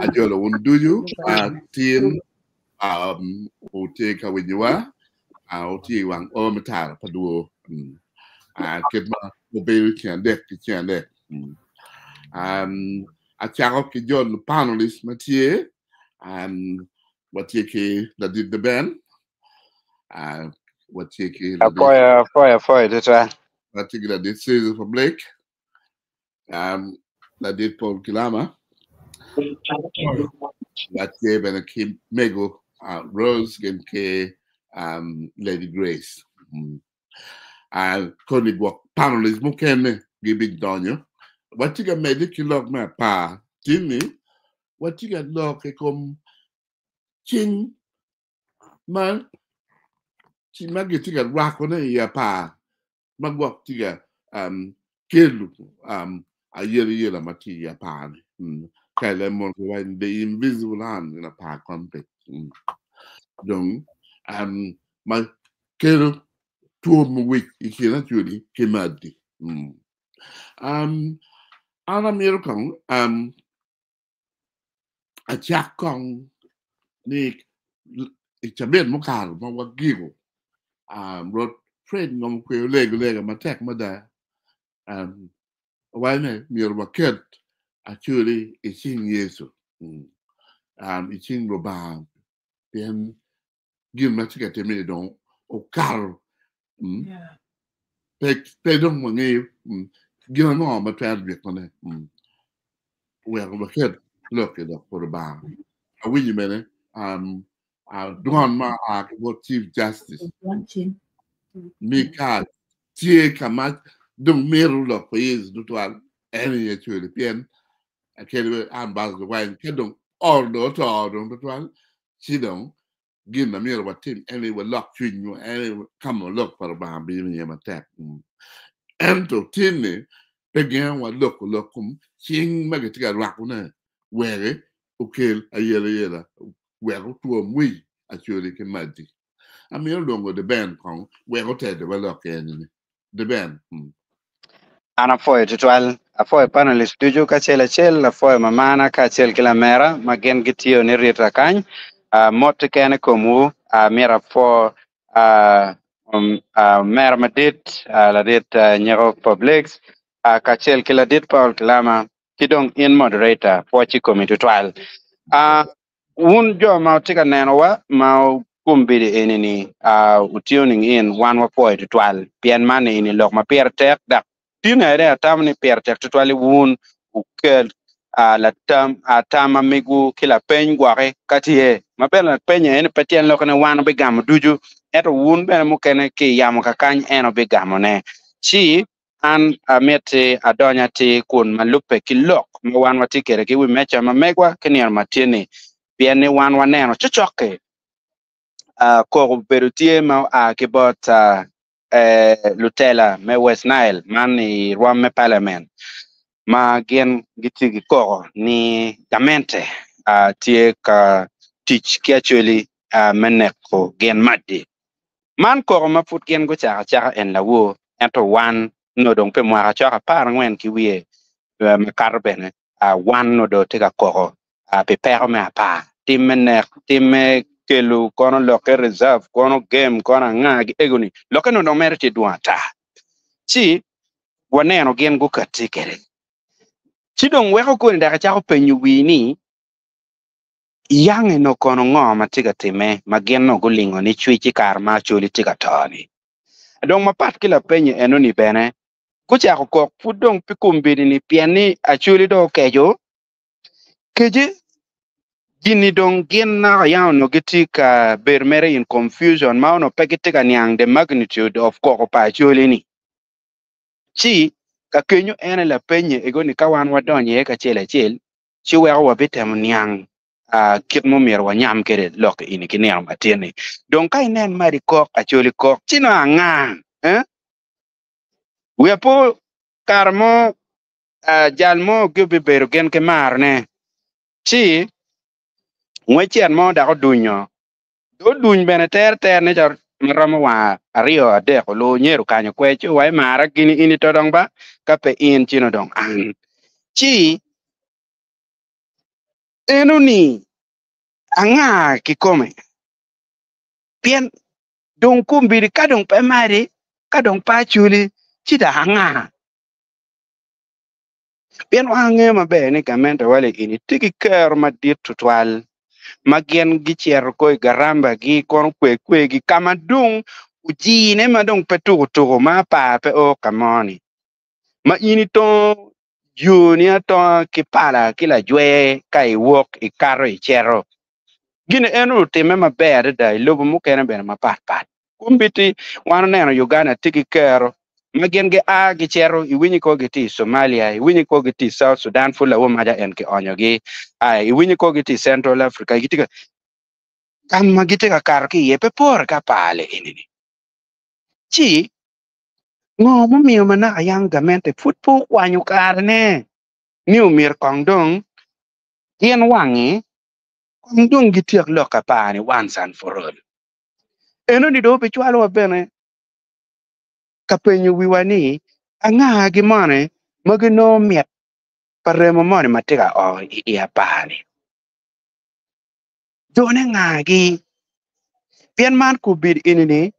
Ajolo wun ducu tin wutye ka winyowa, wutye i wang oo me tara pa dwor kit ma obedo ceng adek ki ceng adek. Acako ki jolo panelist ma tye, watye ki ladit Deben, watye ki ladit Apwoyo, apwoyo, apwoyo tutwal. Watye ki ladit Caesar Public, Ladit Paul Kilama, watye bene ki mego Rose gin ki Lady Grace. Koni gwok panelist mukene gibidonyo. Watye ka medde ki lok me apar tin-ni, watye ka lok i kom cing ma gitye ka rwakone i apar ma gwok tye ka kelo ayelayela ma tye i apar-ni. Ka ileb mono kiwaco ni the invisible hand in apar context. Dong ma kelo two wic i kin Acholi ki Madi. An amito kong acak kong ni i cabit mukato ma wagiko Rwot Fred ngom okweyo lego lega matek mada owaco ni myero waket Acholi i cing Yecu i cing Lubanga pien gin ma tye ka timme-ni dong okato pe dong wangeyo gin ango ma twero jwikone wek waket lok i lok pa Lubanga. Awinyo bene dwon ma oa ki bot Chief Justice ni ka tye ka ma dong mito lok pa Yecu tutwal en aye cwele pien kadi ambassador wine ka dong ot dong oto dong tutwal ci dong gin ma myero watim en ni walok cwinywa en ni ka ma lok pa Lubanga bino iye matek. Ento tin-ni pe gengo wa loko lok kom cing ma gitye ka rwakone wek okel ayelayela wek otwom wic Acholi ki Madi. Amito lwongo Deben kong wek otedo wa lok eni-ni. Deben. An apwoyo tutwal. Apwoyo panelist ducu kacel acel, apwoyo mamana kacel ki lamera ma gin gitiyo ni rita kany. Uh, mot keken i komwu. Uh, myero apwo uh, um, uh, mera madit, uh, ladit uh, Nyeko Publix, uh, kacel ki ladit Paul Kilama, ki dong in moderator, pwoc i komi tutwal. Uh, Wun jo ma wutye ka nenowa ma wukombeddi eni-ni, wutiyo ning in, wan wapwoyo twatwal, pien man eni lok ma pire tek, dok tin aye atamo ni pire tek twatwal ni wun wukel latam tam ma megwu ki lapeny gwoki ka tye. Ma bene lapeny eni pe tyen lokke ni wan wubigamo ducu, ento wun bene mukene ki i yamo kakany en wubigamone. Ci An amiti adony atir kun ma lubbe ki lok ma wan watye kwede ki wi meja ma megwa ki nino ma tye-ni, pien ni wan waneno cocok-ki koko obedo tye ma oa ki bot lutela me West Nile man i rwom me Parliament ma gin gitye ki koko ni gamente tye ka tic ki Acholi me neko gin madi. Man koko ma pud gin gucako acaka en lawor, ento wan nongo dong pi mwaka cok aparangwen ki wiye makato bene, wan nongo dong watye ka koko pi peko me apar, tim me nek, tim me kelo kono lokke reserve, kono game, kono anga gi ego ni, lokke nongo dong mere tye dwong ata. Ci waneno gin gukatti kwede. Ci dong weko koni dok icako penyo wii ni, Yang eno kono ngo ma tye ka timme ma gin nongo gulingo ni cwic i kare ma Acholi tye ka to-ni? Dong mapat ki lapenye eno-ni bene, gucako kok pud dong pi kombeddi-ni pien ni Acholi dong okeco. Kece gin-ni dong gin naka yang onongo gitye ka bedo mere in confusion ma onongo pe gitye ka niang the magnitude of koko pa Acholi-ni. Ci ka kenyo en aye lapenye ego ni ka wan wadonyo iye kacel acel, ci weko wabitemo niang kit ma omyero wanyam kwede lok eni ki nino matin-ni. Dong ka inen madi kok, Acholi kok, ci nongo anga? Eh? Wiya po kare mo jal mo gibibedo gin ki marone, ci ngwec cet mo dok odunyo. Dong oduny bene tere tere ne calo ma romo wang aryo adek olu nyeru kanyo kwe ci owaco mara gini in ito dong ba ka pe in ci nongo dong an. Ci. Eno-ni anga kikome? Pien dong kombeddi ka dong pe madi, ka dong pe acoli, ci dok anga? Pien wan wangeyo maber ni gamente wa eni tye ki kero madit tutwal ma gin gicito ko i garambagi kono kwe kwegi ka ma dong ojine ma dong pe tuko tuko ma apar pe o ka mo-ni ma in itongo yoni atonga ki pala ki lajwer ka iwok ikato icito. Gin eno otimme maber adada i lobo mukene bene mapat pat. Kombeddi wan oneno Uganda tye ki kero ma gin gia gicito iwinyo ko gitye i Somalia, iwinyo ko gitye i South Sudan pud lawor maca en kionyogi, iwinyo ko gitye i Central Africa gitye ka ka ma gitye ka kato ki iye pe pore ki apar le eni-ni. Ci ngo mumiyo ma naka yang gamente pud pe okwanyo karene ni omyero kong dong gin wangi kong dong gityek lok apar-ni once and for all. Enoni dong obicwalowa bene ka penyo wiwa ni, Angagi moni ma ginongo mit pa remo moni ma tye ka o i i apar-ni? Jone ngagi? Pien man kobedo eni-ni,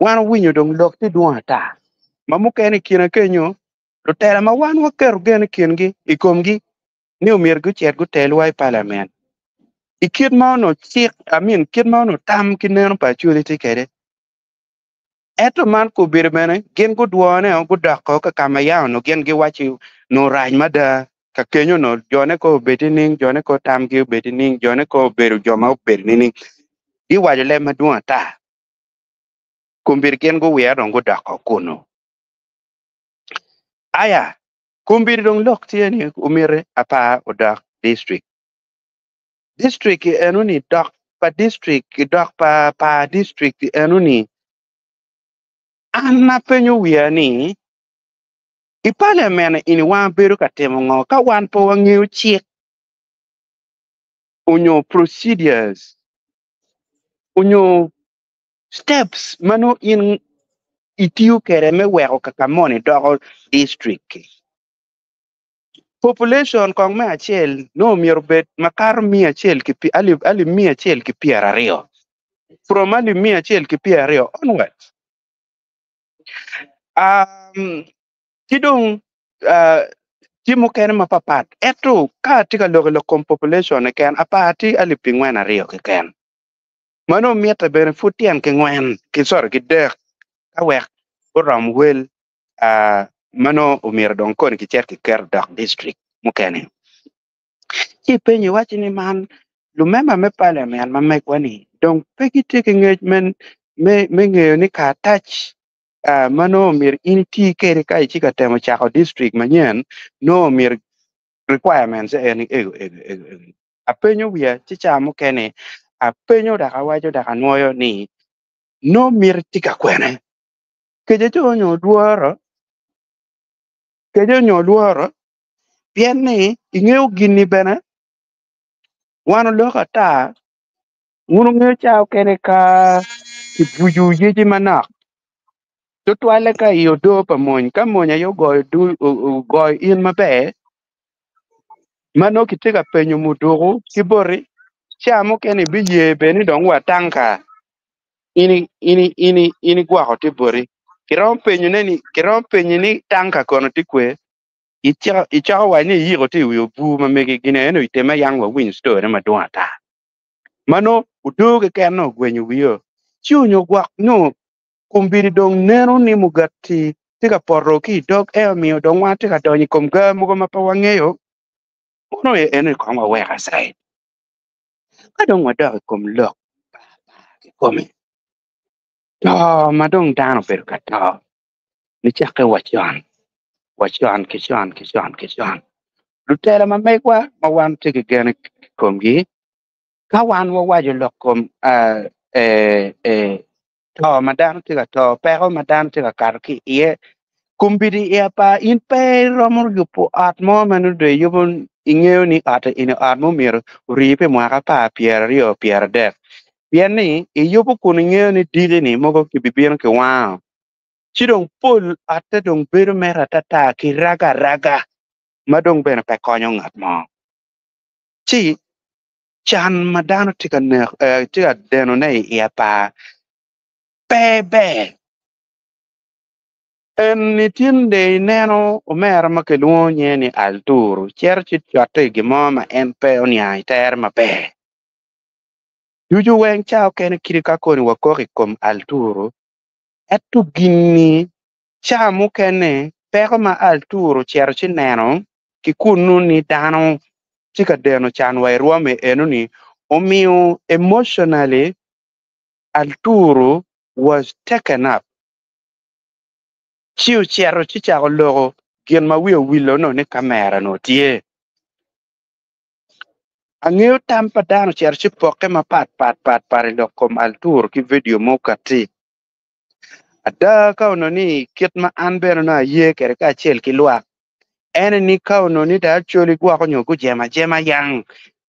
wan owinyo dong lok tye dwong ata, ma mukene i kine kenyo lutela ma wan waketo gen i kingi i komgi ni omyero gucit gutelwa i palament i kit ma onongo cik I mean kit ma onongo tam ki neno pa Acholi tye kwede. Ento man kobedo bene gin gudwone o gudoko ka ka ma ya onongo gin giwaci onongo rac mada ka kenyo onongo jone ko obed nining jone ko tamgi obed nining jone ko obedo jo ma obedo nining giwaco leb madwong ata kombeddi gin guwira dong gudoko kunu. Aya Kombeddi dong lok tye ni omyero apar odok district. District eno ni dok pa district dok pa pa district eno ni an apenyo wiya ni i parliament eni wan bedo ka timo ngo ka wan pe wangeyo cik onyo procedures onyo steps ma nongo in itiyo kwede me weko kaka moni doko district-ki. Population kong me acel nongo myero obed makato miya acel ki alip miya acel ki pyeraryo, from alip miya acel ki pyeraryo onwards. Um, ki dong uh, tye mukene mapapat ento ka atye ka lok i lok kom population keken apar tye alip pingwen aryo keken. Ma nongo mitte bene pud tyen ki ngwen ki sorry ki dek ka wek gurom wel ma nongo omyero dong koni kicit kiket odok district mukene. Ci ipenyo iwacci ni man lumemba me parliament ma megwa ni dong pe gitye ki ngec me me ngeyo ni karatac ma nongo myero in iti kwede ka itye ka temo cako district manyen nongo myero requirements eni ego ego ego ego. Apenyo wiya ci ca mukene apenyo dok awaco dok anwoyo ni, Nongo miti tye ka kwene? Kece co onyo lworo, kece onyo lworo, pien ni ingeyo gin-ni bene wan oloko ata, wun wungeyo ca okene ka kibuco yeci manok, tutwalle ka i odoo pa mony, ka mony aye ogoyo dul ogoyo in maber, ma nongo kitye ka penyo muduku ki boti, ca mukene ibiye bene ni dong watangka in in in in igwoko tye boti. Kiromo penyone ni kiromo penyi ni tangka kono tye kwe, icako waco ni iyiko tye i wi obur ma megi gin eno iteme yang wawinyo story madwong ata. Ma nongo odoo keken nongo ogwenyo wiyo ci onyo gwok nyo Kombeddi dong neno ni mugati tye ka poto ki i dog en omiyo dong wan tye ka donyo i kom ga mogo ma pe wangeyo. Mono aye eno ni kong wawek aside. Ka dong wadok i kom lok pa apar kikome, to ma dong dano obedo ka to nicakke wa con, wa con ki con ki con ki con. Lutela ma megwa ma wan tye ki gen i komgi, ka wan wawaco lok kom to ma dano tye ka to, peko ma dano tye ka kato ki iye, kombeddi i apar in pe iromo yubo ot mo ma nongo dong iyubo ingeyo ni ot eni ot mo myero ori pi mwaka apar pyeraryo pyeradek pien ni iyubo kun ingeyo ni diki-ni mogo kibibino kiwango ci dong pol otte dong bedo mere atata ki raga raga ma dong bene pe konyo ngat mo. Ci can ma dano tye ka nek tye ka denone i apar pe ber. En ni tin de ineno omera ma kilwongo nyinge ni Alturu cito ci cotte i gin mo ma en pe oniang i tere maber. Ducu weng ca okene kadi ka koni wakok i kom Alturu, ento gin-ni ca mukene peko ma Alturu ocito ci neno ki kunnu ni dano tye ka deno can wa i rwome eno-ni omiyo emotionally Alturu was taken up ci ocito ci cako loko gin ma wiye owilo no ni kamera no tye. Angeyo tam pa dano ocito ci pokke mapat pat pat pat i lok kom Alturu ki vidio ma okatti. Ada ka onongo ni kit ma an bene onongo aye kwede kacel ki lwak ene ni ka onongo ni dong Acholi gwoko nyo gujemo ajema yang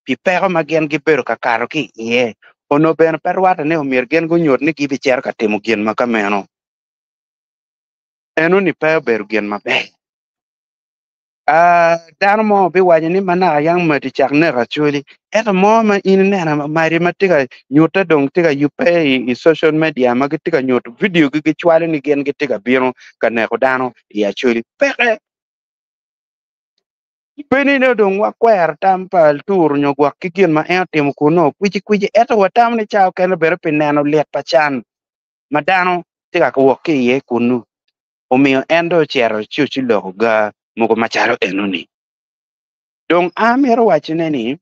pi peko ma gin gibedo ka kato ki iye, onongo bene pe rwatte ni omyero gin gunyut ni gibicito ka timo gin ma ka meno. Enoni pe obedo gin maber. Ah, dano mo biwaco ni ma naka yang madi cak neko Acholi, ento mo ma in ineno madi ma tye ka nyutte dong tye ka yubbe i social media ma gitye ka nyuto video gi gicwalo ni gin gitye ka bino ka neko dano i Acholi. Peke! Pe ni dong wakwero tam pa Alturu nyo gwok ki gin ma en otimo kunnu kwicikwici, ento watamo ni ca okene obedo pi neno lit pa can ma dano tye ka wok ki iye kunnu. Omiyo en dong ocito ci ociloko ga mogo macalo enoni. Dong amito wacone ni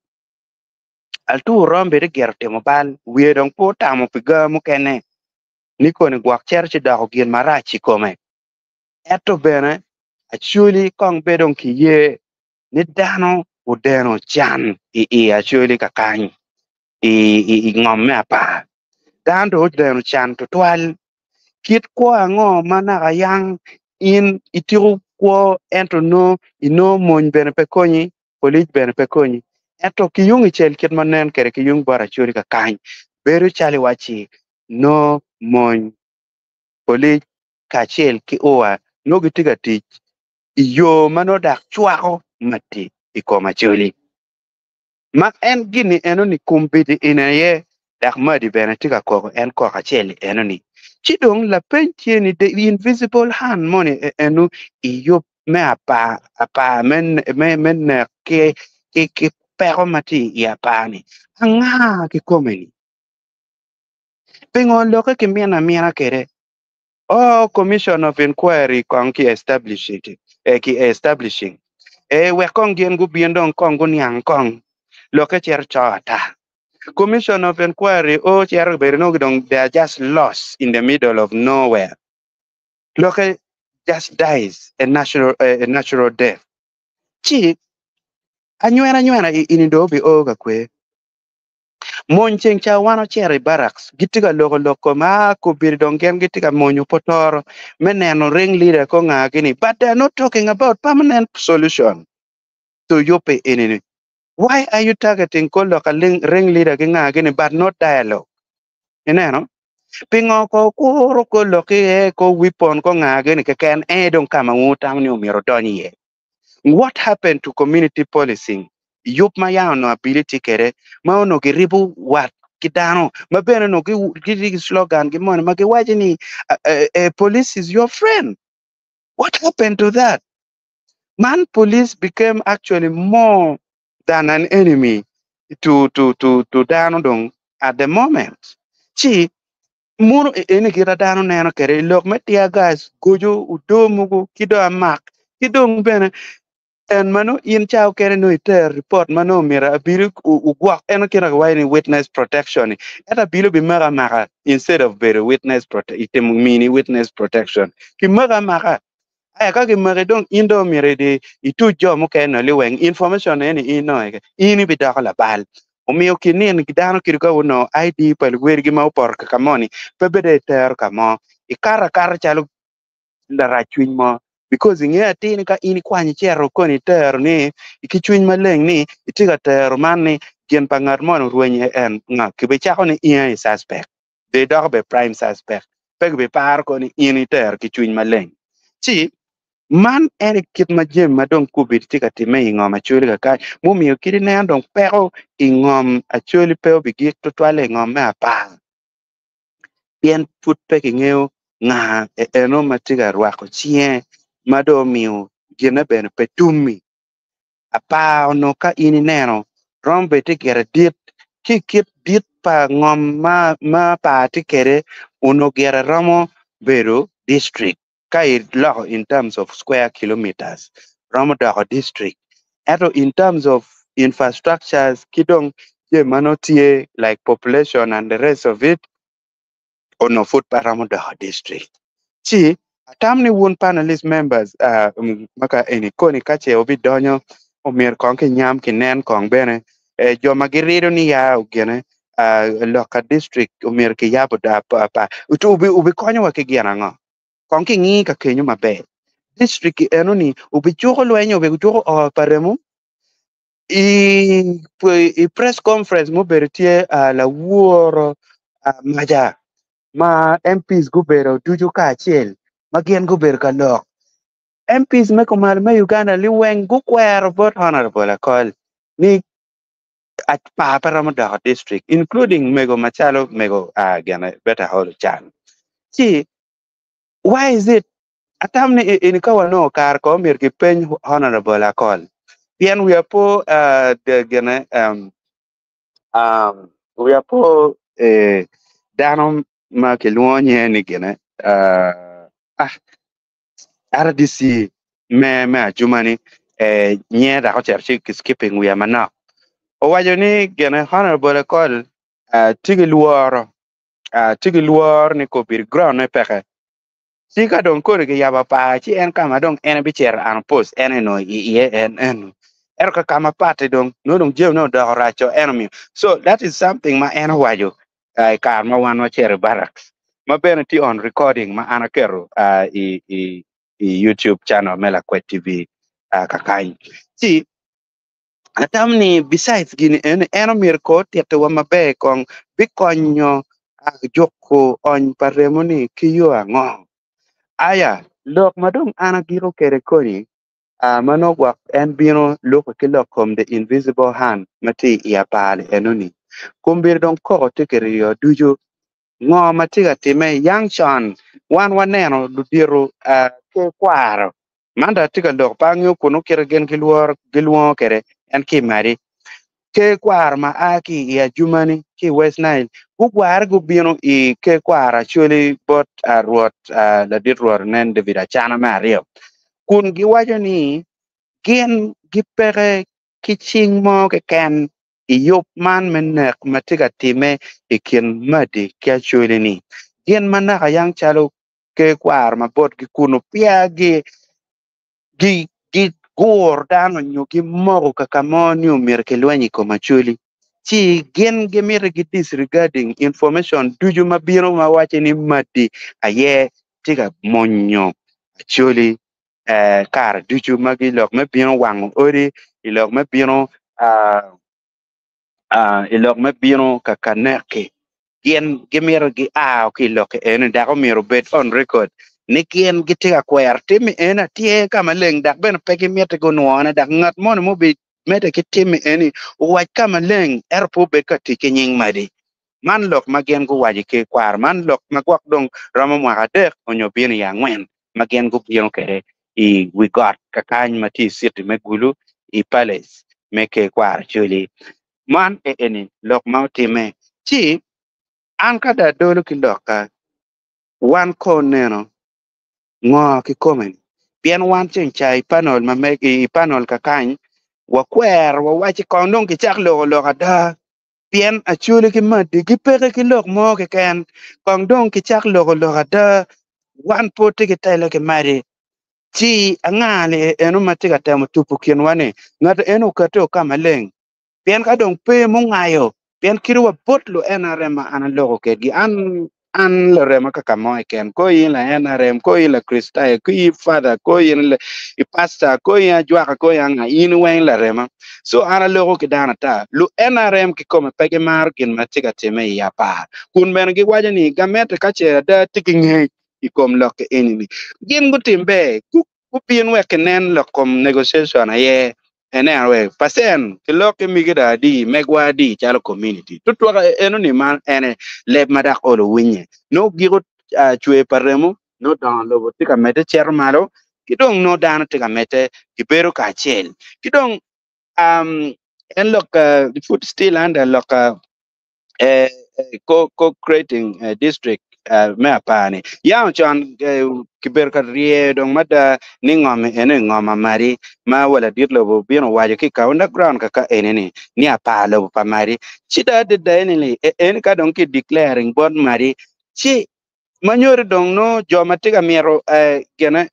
Alturu romo bedo gire otimo bal, wiye dong pe otamo pi ga mukene ni koni gwok cito ci doko gin marac i kome. Ento bene Acholi kong be dong kiye ni dano odeno can i i Acholi kakany i ngom me apar. Dano dong odeno can tutwal. Kit kwo ango ma naka yang in itiko kwo ento nongo inongo mony bene pe konyi, polic bene pe konyi. Ento ki yung icel kit ma nen kwede ki yung bot Acholi kakany bedo calo iwacci nongo mony, polic kacel ki ua nongo gitye ka tic i yo ma nongo dok cwako matti i kom Acholi. Ma en gin-ni enoni kombeddi eni aye dok Madi bene tye ka koko en koko acel-li enoni. Ci dong lapeny tye ni the invisible hand moni enu i yub me apar apar me me nek ki ki peko ma tye i apar-ni anga kikome-ni? Pingo lokke ki mino amina kwede? Oh, Commission of Inquiry kong ki establish it, eh, ki establishing. Eh, wek kong gin gubin dong kong guniang kong. Lokke cito co ata. Commission of Inquiry, oh, cito bedo nongo dong they are just lost in the middle of nowhere. Lokke just dies a natural death. Ci, anywena nywena i ini do obi o ka kwe. Mony ceng ca wan ocito i barracks gitye ka loko lok kom aa kobedi dong gin gitye ka monyo potoro me neno ring leader ko nga gini but they are not talking about permanent solution to yubbe enini why are you targeting ko loka ring leader ki nga gini but not dialogue ineno pingo ko kuro ko loki e ko weapon ko nga gini keken e dong kama wu tamo ni omyero odony iye. What happened to community policing? Yub ma yam onongo abili tye kwede ma onongo giribo wat ki dano ma bene onongo gitye ki slogan gi moni ma giwaco ni police is your friend. What happened to that? Man police became actually more than an enemy to to to to dano dong at the moment. Ci Mono eni kit a dano neno kwede i lok me tear gas, goco, odo mogo ki dong amak ki dong bene en ma nongo in ca okene nongo iter ripot ma nongo myero abili ogwok eno kit ma kiwaco ni witness protection ni ento abili obimako amaka instead of bedo witness itimo mini witness protection kimako amaka aya ka kimaki dong in dong myero ituc jo mukene noli weng information eni in inongo in ibidoko labal Omiyo kinin dano kadi ka onongo ID pa luwedigi ma opoto ka ka moni pe bed itero ka mo. Ikato akata calo larac cwiny mo because ingeyo atir ni ka in ikwanyo icito koni itero ni ki cwiny maleng ni itye ka tero man ni gin pa ngat moni orwenyo en nga kibicako ni in aye suspect dong idoko bene prime suspect pe gibiparo koni in itero ki cwiny maleng ci. Man en kit ma jami ma dong COVID tye ka timme i ngom Acholi kakany mumiyo kit ineno dong peko i ngom Acholi pe obigik tutwalle i ngom me apar pien pud pe kingeyo nga eno ma tye ka rwako cinge ma dong omiyo gine bene pe tummi. Apar onongo ka in ineno romo bed tye gire dit ki kit dit pa ngom ma apar tye kwede onongo gire romo bedo district ka iloko in terms of square kilometers romo doko district ento in terms of infrastructures ki dong jami ma nongo tye like population and the rest of it onongo pud pe romo doko district. Ci atam ni wun panelist members ma ka eni koni ka ce wubidonyo omyero kong kinyam kinen kong bene jo ma girido ni ya ogene loka district omyero kiyabo pa ubikonyowa ki gin ango? Kong kingi ka kenyo maber. District eno ni obicuko lweny obicuko o pa remo i press conference mubedo tye laworo maja ma MPs gubedo ducu kacel ma gin gubedo ka lok. MPs me kumalo me Uganda liweng gukwero bot Honorable Akol ni apar pe romo doko district including mego macalo mego gene Beta Holo Chan. Ci why is it atam ni in ka wanongo kare ko myero kipeny Honorable Akol pien wiya po gene wiya po dano ma kilwongo nyinge ni gine RDC me Ajuma ni nyinge dok ocito ci ki skipping wiya manok owaco ni gine Honorable Akol tye ki lworo tye ki lworo ni kobedi ground ne peke ci ka dong koni kiyabo apar ci en ka ma dong en bicito unopposed en eno iye en eno ento ka kama pat-ti dong nongo dong jamine odoko raco en omiyo so that is something ma en owaco i kare ma wan wacito i barracks ma bene tye on recording ma an aketo i YouTube channel me Lakwed TV kakany ci atam ni besides gini eni en omyero ko otitiwa maber kong bikonyo juko ony pa remo ni ki yo ango aya lok ma dong an agiko kwede koni ma nongo gwok en bino luko ki lok kom the invisible hand ma tye i apar eno-ni kombeddi dong koko tye kiryo ducu ngo ma tye ka timme yang con wan waneno ludito ke kwaro man dong atye ka lok pe angeyo kun kite gin gilwongo kwede en ki madi ke kwaro ma a ki i Adjumani ki i West Nile gugware gubino i ke kwaro Acholi bot rwot ladit rwot nen David Acana me aryo kun giwaco ni gin gipeke ki cing mo keken i yub man me nek ma tye ka timme i kin Madi ki Acholi-ni. Gin ma naka yang calo ke kwaro ma botgi kunu peya gigur dano nyo gimoko kaka mo ni omyero kilweny i kom Acholi. Ci gin gimito gi disregarding information ducu ma bino ma waco ni Madi aye tye ka monyo Acholi kare ducu ma lok me bino wango odi, i lok me bino i lok me bino ka kaneki gin gimito gia ki i lok eni dok omyero obed on record ni gin gitye ka kwero timmi eni atye ka maleng dok bene pe gimiti gunwone dok ngat moni mubimedde ki timmi eni owac ka maleng ento pe obed ka tic ki nying madi. Man lok ma gin guwaco ki kwaro man lok ma gwok dong romo mwaka adek onyo bino i angwen ma gin gubino kwede i wi got kakany ma tye i city me Gulu i palace me ker kwaro Acholi. Man eni lok ma otimme ci an ka dong adolo ki lokka wan ko neno ngo kikome ni pien wan ceng ca i panel ma i panel kakany wakwero wawaci kong dong kicak loko lok ada pien Acholi ki Madi gipeke ki lok mo keken kong dong kicak loko lok ada wan pud tye ki tele ki Madi ci anga ni eno ma tye ka temo tupo kinwa ni ngat eno okate o ka maleng pien ka dong pe mungayo pien kadi wa bot lu NRM ma an aloko kedgi an an larema kaka mo keken ko in la NRM ko in la Kricitayo ko in father ko in la i pastor ko in ajwaka ko in anga in weng larema so an aloko ki dano ata lu NRM kikome pe gimaro gin ma tye ka timme i apar kun bene giwaco ni gamente ka ce ada tye ki ngec i kom lok eni ni gin gutim ber. Gubin wek kinen lok kom negotiation aye eneno wek percent ki lok ki migi dong adi megwa adi calo community. Tutwaka eno ni man ene leb ma dok olo winye. Nongo giko cwer pa remo, nongo dongo lobo tye ka medde cito malo, ki dong nongo dano tye ka medde gibedo kacel. Ki dong en lok pud still under lok co-creating district me apar-ni. Yam con kibedo ka ryeyo dong mada ni ngom eno i ngom amadi ma wa ladit lobo obino owaco ki ka underground kaka eni ni apar lobo pa madi. Ci dong adada eni ni eni ka dong ki declaring bot madi ci manyori dong no jo ma tye ka mito gine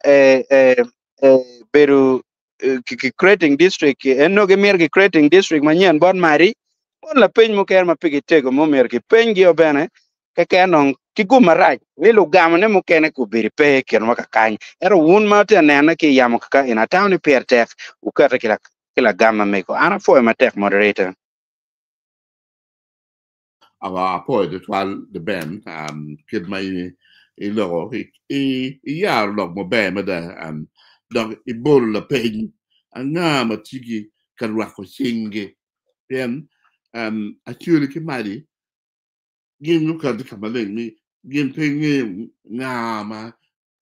bedo ki creating district en nongo gimito ki creating district manyen bot madi mon lapeny mukene ma pe gitego mo myero kipenygi o bene keken dong ki gum marac ni lugamone mukene gubedo pe i kinwa kakany ento wun ma wutye ka nene ki i yamo kaka eni atamo ni pire tek wukete ki lagam ma mego. An apwoyo matek moderator. Aba apwoyo tutwal The Ben kit ma iloko iyaro lok maber mada dok ibolo lapeny anga ma tye ki ka rwako cinggi pien Acholi ki Madi gin gukati ka maleng ni gin pe ngeyo nga ma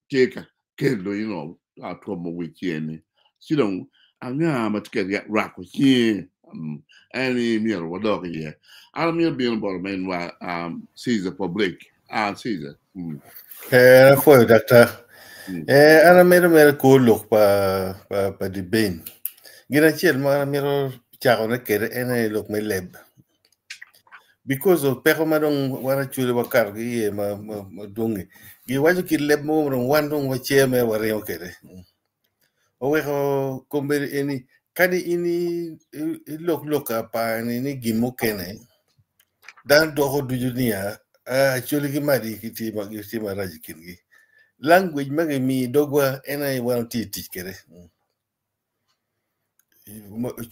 tye ka kelo twomo wic eni ci dong anga ma tye ka rwako cinge en ni myero wadok iye. An amito bino bot ominwa Caesar Public. Caesar. Eh, apwoyo daktar. Eh, an amito mere kor lok pa pa pa Dibane. Gin acel ma an amito cakone kwede en aye lok me leb. Because of peko ma dong wan Acholi wakato ki iye ma ma madwong-ngi, giwaco kit leb mogo ma dong wan dong wacer mere waringo kwede. Oweko kombeddi eni kadi in ilok lok apar ni ni gin mukene dano dwoko ducu niya Acholi ki Madi gitye marac i kingi. Language ma gimiyo i dogwa en aye wan watye ka tic kwede.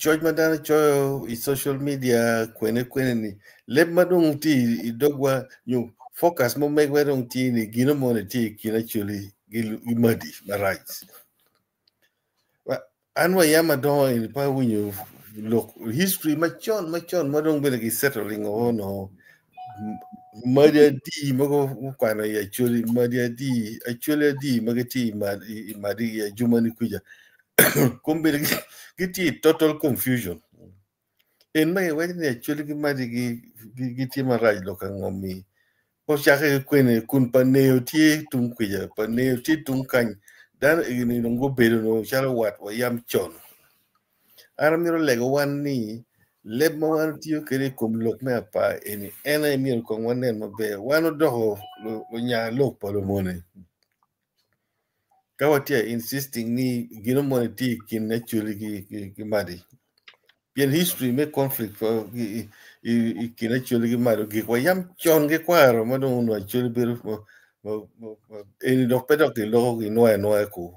Coc ma dano coyo i social media kwene kwene ni leb ma dong tye i dogwa nyo focus ma megwa dong tye ni gino moni tye i kin Acholi ki Madi marac. An wa yam adongo eni pe awinyo lok history macon macon ma dong bene ki settling o no Madi adi ma gukwano i Acholi Madi adi Acholi adi ma gitye i Madi i Ajumani kuca kombeddi gitye i total confusion en ma giwaco ni Acholi ki Madi gitye marac lok angomi ocake ki kwene kun pa neyo tye tung kwica pa neyo tye tung kany dano eni dong gubedo nongo calo wat wa yam con. An amito lego wan ni leb ma wan otiyo kwede i kom lok me apar eni en aye myero kong wanen maber. Wan odoko lunya lok pa lumone. Ka watye insisting ni gino moni tye i kin Acholi ki Madi. Pien history me conflict i kin Acholi ki Madi ogik wa yam con ki kwaro ma dong onongo Acholi bedo eni dok pe dok giloko ginwoyo anwoya ku.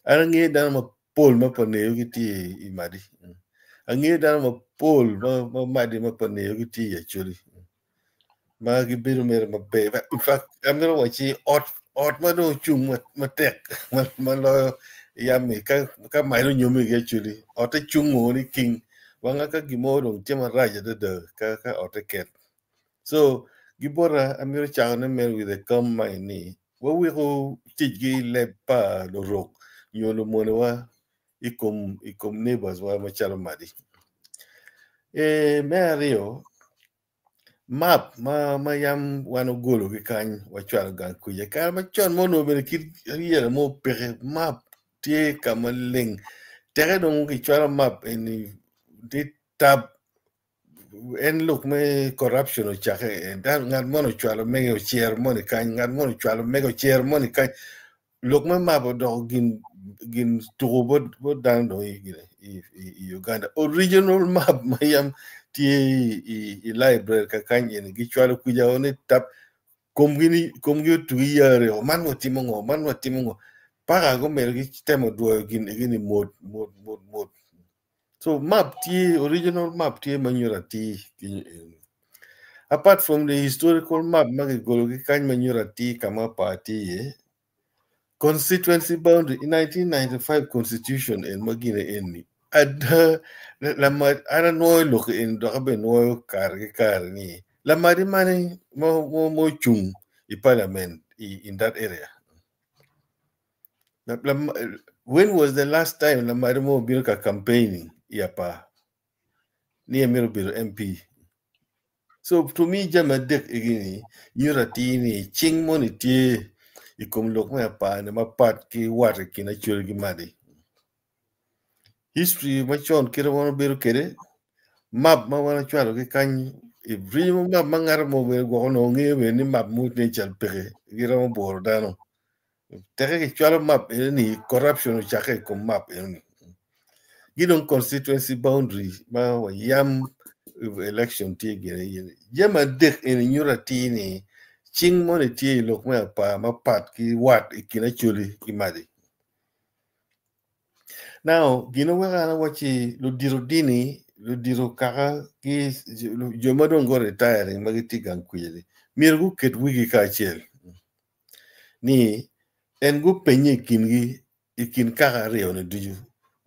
An angeyo dano mapol ma pa neyo gitye i Madi. Angeyo dano mapol ma Madi ma pa neyo gitye i Acholi. Ma gibedo mere maber. In fact, amito wacci ot ot ma dong ocung matek ma loyo yam-mi ka Madi onyomme ki Acholi otte cungo ni king wanga ka gin mo dong tye marac adada ka otte ket. So gibota amito cakone mere with a calm mind ni waweko ticgi leb pa lurok nyo lumonewa i kom i kom neighbors wa macalo Madi. E, me aryo map ma ma yam wan ogolo ki kany wacwalo gang kuca kare macon ma onongo bene kit yelo mo peke map tye ka maleng teke dong kicwalo map eni ni tab en lok me corruption ocake ngat moni ocwalo mege ocero moni kany ngat moni ocwalo mege ocero moni kany lok me map odoko gin gin tuko bot dano dong i Uganda original map ma yam tye i library kakany eni gicwalo kuca ni tap komgi komgi otugi yare o man watimo ngo man watimo ngo paka gumedo gitemo dwoyo gin gini mot mot mot mot. So map tye original map tye ma nyuto atir apart from the historical map ma kigolo ki kany ma nyuto atir ka ma apar tye iye. Constituency boundary in 1995 constitution en ma gine eni ada lamat an anwoyo lok en dok abe nwoyo kare ki kare ni lamadi mane mo mo ocung i parliament in that area. When was the last time lamadi mo obino ka campaigning i apar ni emito bedo MP? So to me jami adek egi-ni nyuto atir ni cing moni tye i kom lok me apar-ni mapat ki wat i kin Acholi ki Madi. History macon kite ma wan obedo kwede, map ma wan ocwalo ki kany, ringo map ma ngat mo bene gwok onongo ngeyo bene ni map mo tye cal peke giromo boro dano. Teke kicwalo map eni corruption ocakke i kom map eni. Gi dong constituency boundary ma wayam election tye gine eni. Jami adek eni nyuto atir ni cing moni tye i lok me apar mapat ki wat i kin Acholi ki Madi. Now gin oweko an awacci ludito dini, ludito kaka ki jo ma dong go retiring ma gitye gang kwija-ni myero guket wigi kacel ni en gupenye i kingi i kin kaka aryo-ni ducu.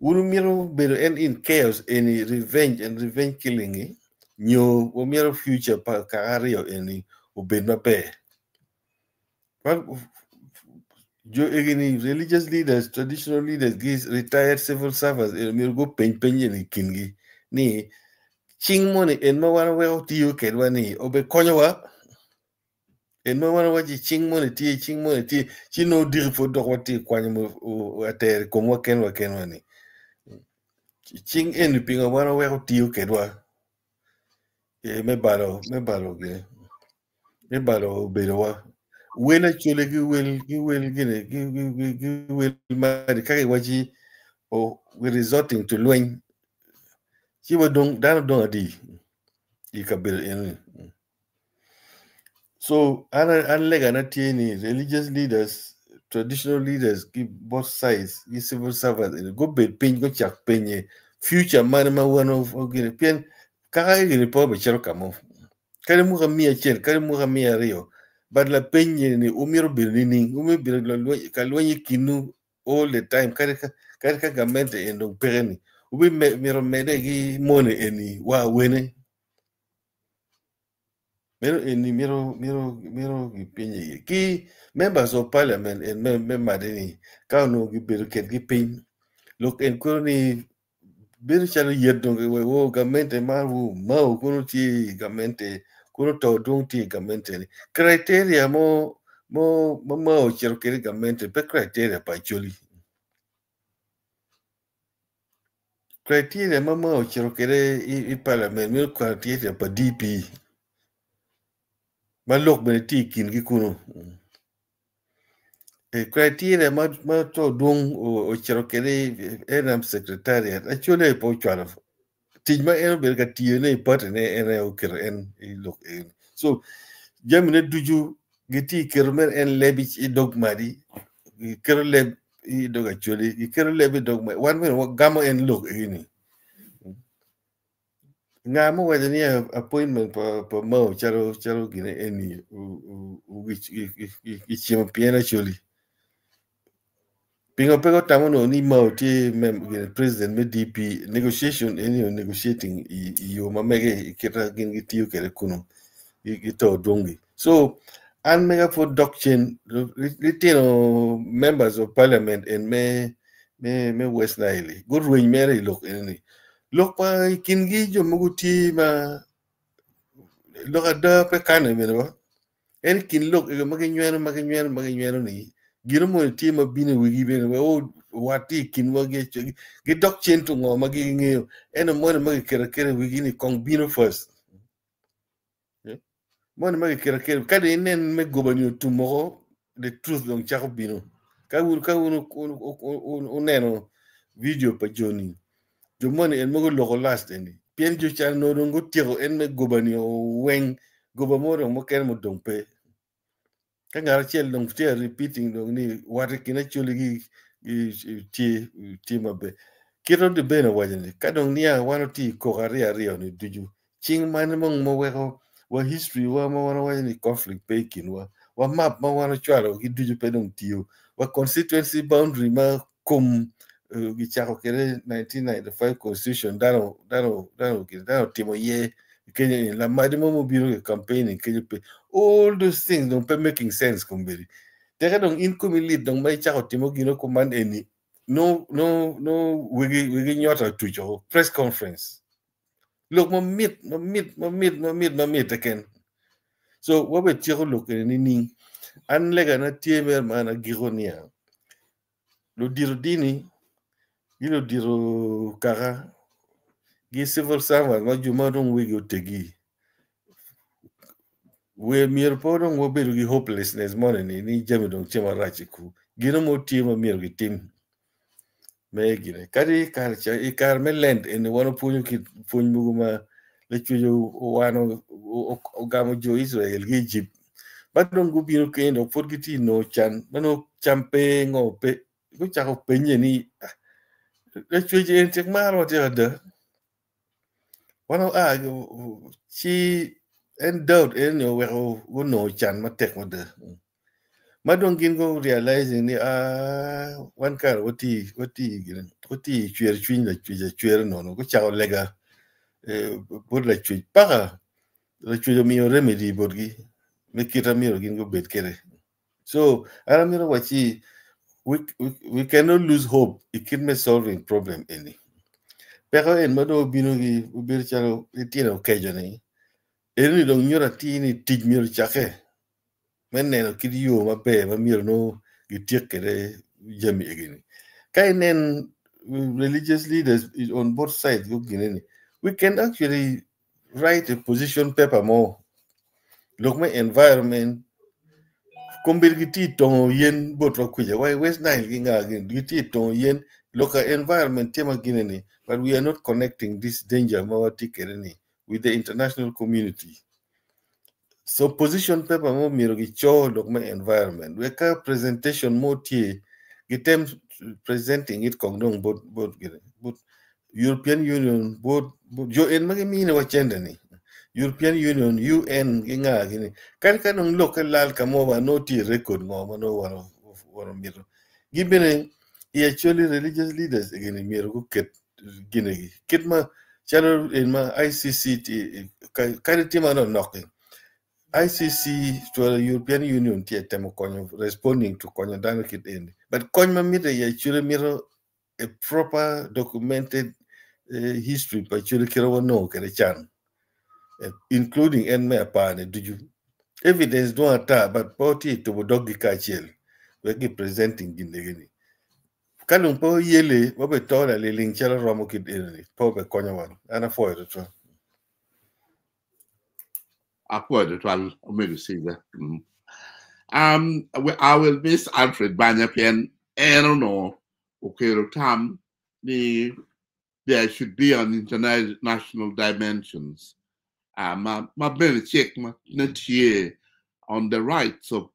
Wun wumito bedo en in chaos eni revenge and revenge killing-ngi nyo wumito future pa kaka aryo eni obed maber? Jo egini religious leaders, traditional leaders gi retired civil servants eni myero gupeny peny eni i kingi ni cing moni en ma wan weko tiyo kedwa ni obikonyowa? En ma wan wawaco cing moni tye, cing moni tye, ci nongo diki pud dok watye ka kwanyo ater i komwa kenwa kenwa ni. Cing eni pingo wan waweko tiyo kedwa me balo me balo gine me balo bedowa. Wel acwele ki wel ki wel gine ki wel madi ka kiwaci we resorting to lweny ci wadong dano dong adi i kabedo eni. So an an legana tye ni religious leaders, traditional leaders ki both sides ki civil servants eni gubed piny gucak penye future mane ma wan gini pien kaka gini pe obicito ka mo kadi mwaka miya acel kadi mwaka miya aryo but lapeny ni wumito bedo nining wumito bedo ka lweny i kinwu all the time kadi kadi ka gamente eni dong peke ni wubimito mede ki moni eni wa awene. Meno eni mito mito mito gipenye iye ki members of parliament en me me made ni ka onongo gibedo kedgi piny lok en kweto ni bedo calo yet dong wo gamente mar wu mao kono tye i gamente kono to dwong tye i gamente ni criteria mo mo ma mao ocito kwede i gamente pe criteria pa Acholi. Criteria ma Mao ocito kwede i parliament meno criteria pa DP ma lok bene tye i kingi kunu criteria ma co dwong ocito kwede i NRM secretariat actually aye pe ocwalo tic ma en obedo ka tiyone i party ne en aye oketo en i lok eni so jamine ducu gitye ka keto mere en leb i dog madi giketo leb i dog Acholi giketo leb i dog wan bene wagamo en lok eni nga ma owaco ni appointment pa Mao calo calo gine eni gicimo pien Acholi pingo pe gutamo nongo ni Mao tye president me DP negotiation eni negotiating i yo ma mege i kit ma gin gitiyo kwede kunu gito dwongi so an mega pud dok cen litino members of parliament en me me me West Nile gurweny mere i lok eni lok pa i kingi jo mogo tye ma lok ada pe kane bene ba en i kin lok ego ma ginyweno ma ginyweno ma ginyweno ni gino moni tye ma bino i wigi bene wa o wat tye i kinwa gidok cen to ngo ma gingeyo ento moni ma giketo aketa i wigi ni kong bino first Moni ma giketo aketa ka dong inen me goba-ni otum woko the truth dong cako bino ka wun ka wun wuneno vidio pa joni jo moni en mogo oloko last eni pien jo ca onongo dong gutyeko en me goba-ni weng goba mo dong mukene mo dong pe. Ka ngat acel dong tye ka repeating dong ni wat i kin Acholi gi tye tye maber. Kit ma bene owaco ni ka dong niang wan otye i koko aryo aryo ni ducu cing mane mong ma weko wa history wa ma wan wawaco ni conflict pe i kinwa. Wa map ma wan ocwalo gi ducu pe dong tiyo. Wa constituency boundary ma kom gicako kwede 1995 constitution dano dano dano dano otimo iye kenyo ni lamadi mo mobino ki campaigning kenyo pe all those things dong pe making sense kombeddi teke dong in komi lit dong ma icako timo gino kuman eni no no no wigi wigi nyota otuco press conference lok mamit mamit mamit mamit mamit keken so wabe tyeko lok eni nining an legana tye mere ma an agiko niya ludito dini gi ludito kaka gi civil servant ma jo ma dong wigi otegi we myero pe dong wabedo gi hopelessness moni ni ni jami dong tye marac i ku gino mo tye ma myero gitim me gine kadi i kare ca i kare me lent eni wan opwonyo kit pwony mogo ma lacwec owano ogamo jo Israel ki Ejipt ma dong gubino keny dok pud gitye i nongo can ma nongo cam pe ngo pe gucako penye ni "Ah, lacwec en cik marwa tek ada wan oa ci en doubt en ni oweko gunongo can matek mada ma dong gin go realizing ni ah wan kare wati wati gine wati cwer cwiny lacwec acwera nono gucako lega eh, bot lacwec paka lacwec omiyo remedy botgi me kit myero gin gubed kwede so an amito wacci we cannot lose hope i kit me solving problem eni peko en ma dong obino gi obedo calo litino okeco ni eni dong nyuto atir ni tic myero ocakke me neno kit yo maber ma myero nongo gityek kwede jami egini ka inen religious leaders on both sides gugine ni we can actually write a position paper mo lok me environment kombeddi gitye i tongo yen botwa kuca wa i West Nile ki nga gini gitye i tongo yen lok ka environment tye ma gine ni but we are not connecting this danger ma watye kwede ni with the international community so position paper mo myero gico lok me environment wek ka presentation mo tye gitem presenting it kong dong bot bot gine bot European Union bot bot jo en ma gimine wa cente ni European Union UN gi nga gini kadi ka dong lokke lal ka mo ba nongo tye i record ngo ma nongo wan wan omito gin bene i actually religious leaders gini myero guket ginegi kit ma calo en ma ICC tye kadi tye manok-ki ICC to European Union tye temo konyo responding to konyo dano kit eni but kony ma mitte i actually mito a proper documented history pa actually kit ma wanongo kwede can including en me apar-ni ducu evidence dwong ata but pe watye ka tubo doggi kacel wek gi presenting gin egi-ni ka dong pe oyele wabe to laliling calo romo kit eni pe obekonyowa an apwoyo tutwal. Apwoyo tutwal omego Caesar. Mm. I will miss Alfred Banya pien en onongo okelo tam ni there should be an international dimensions ma bene cik ma ne tye on the rights of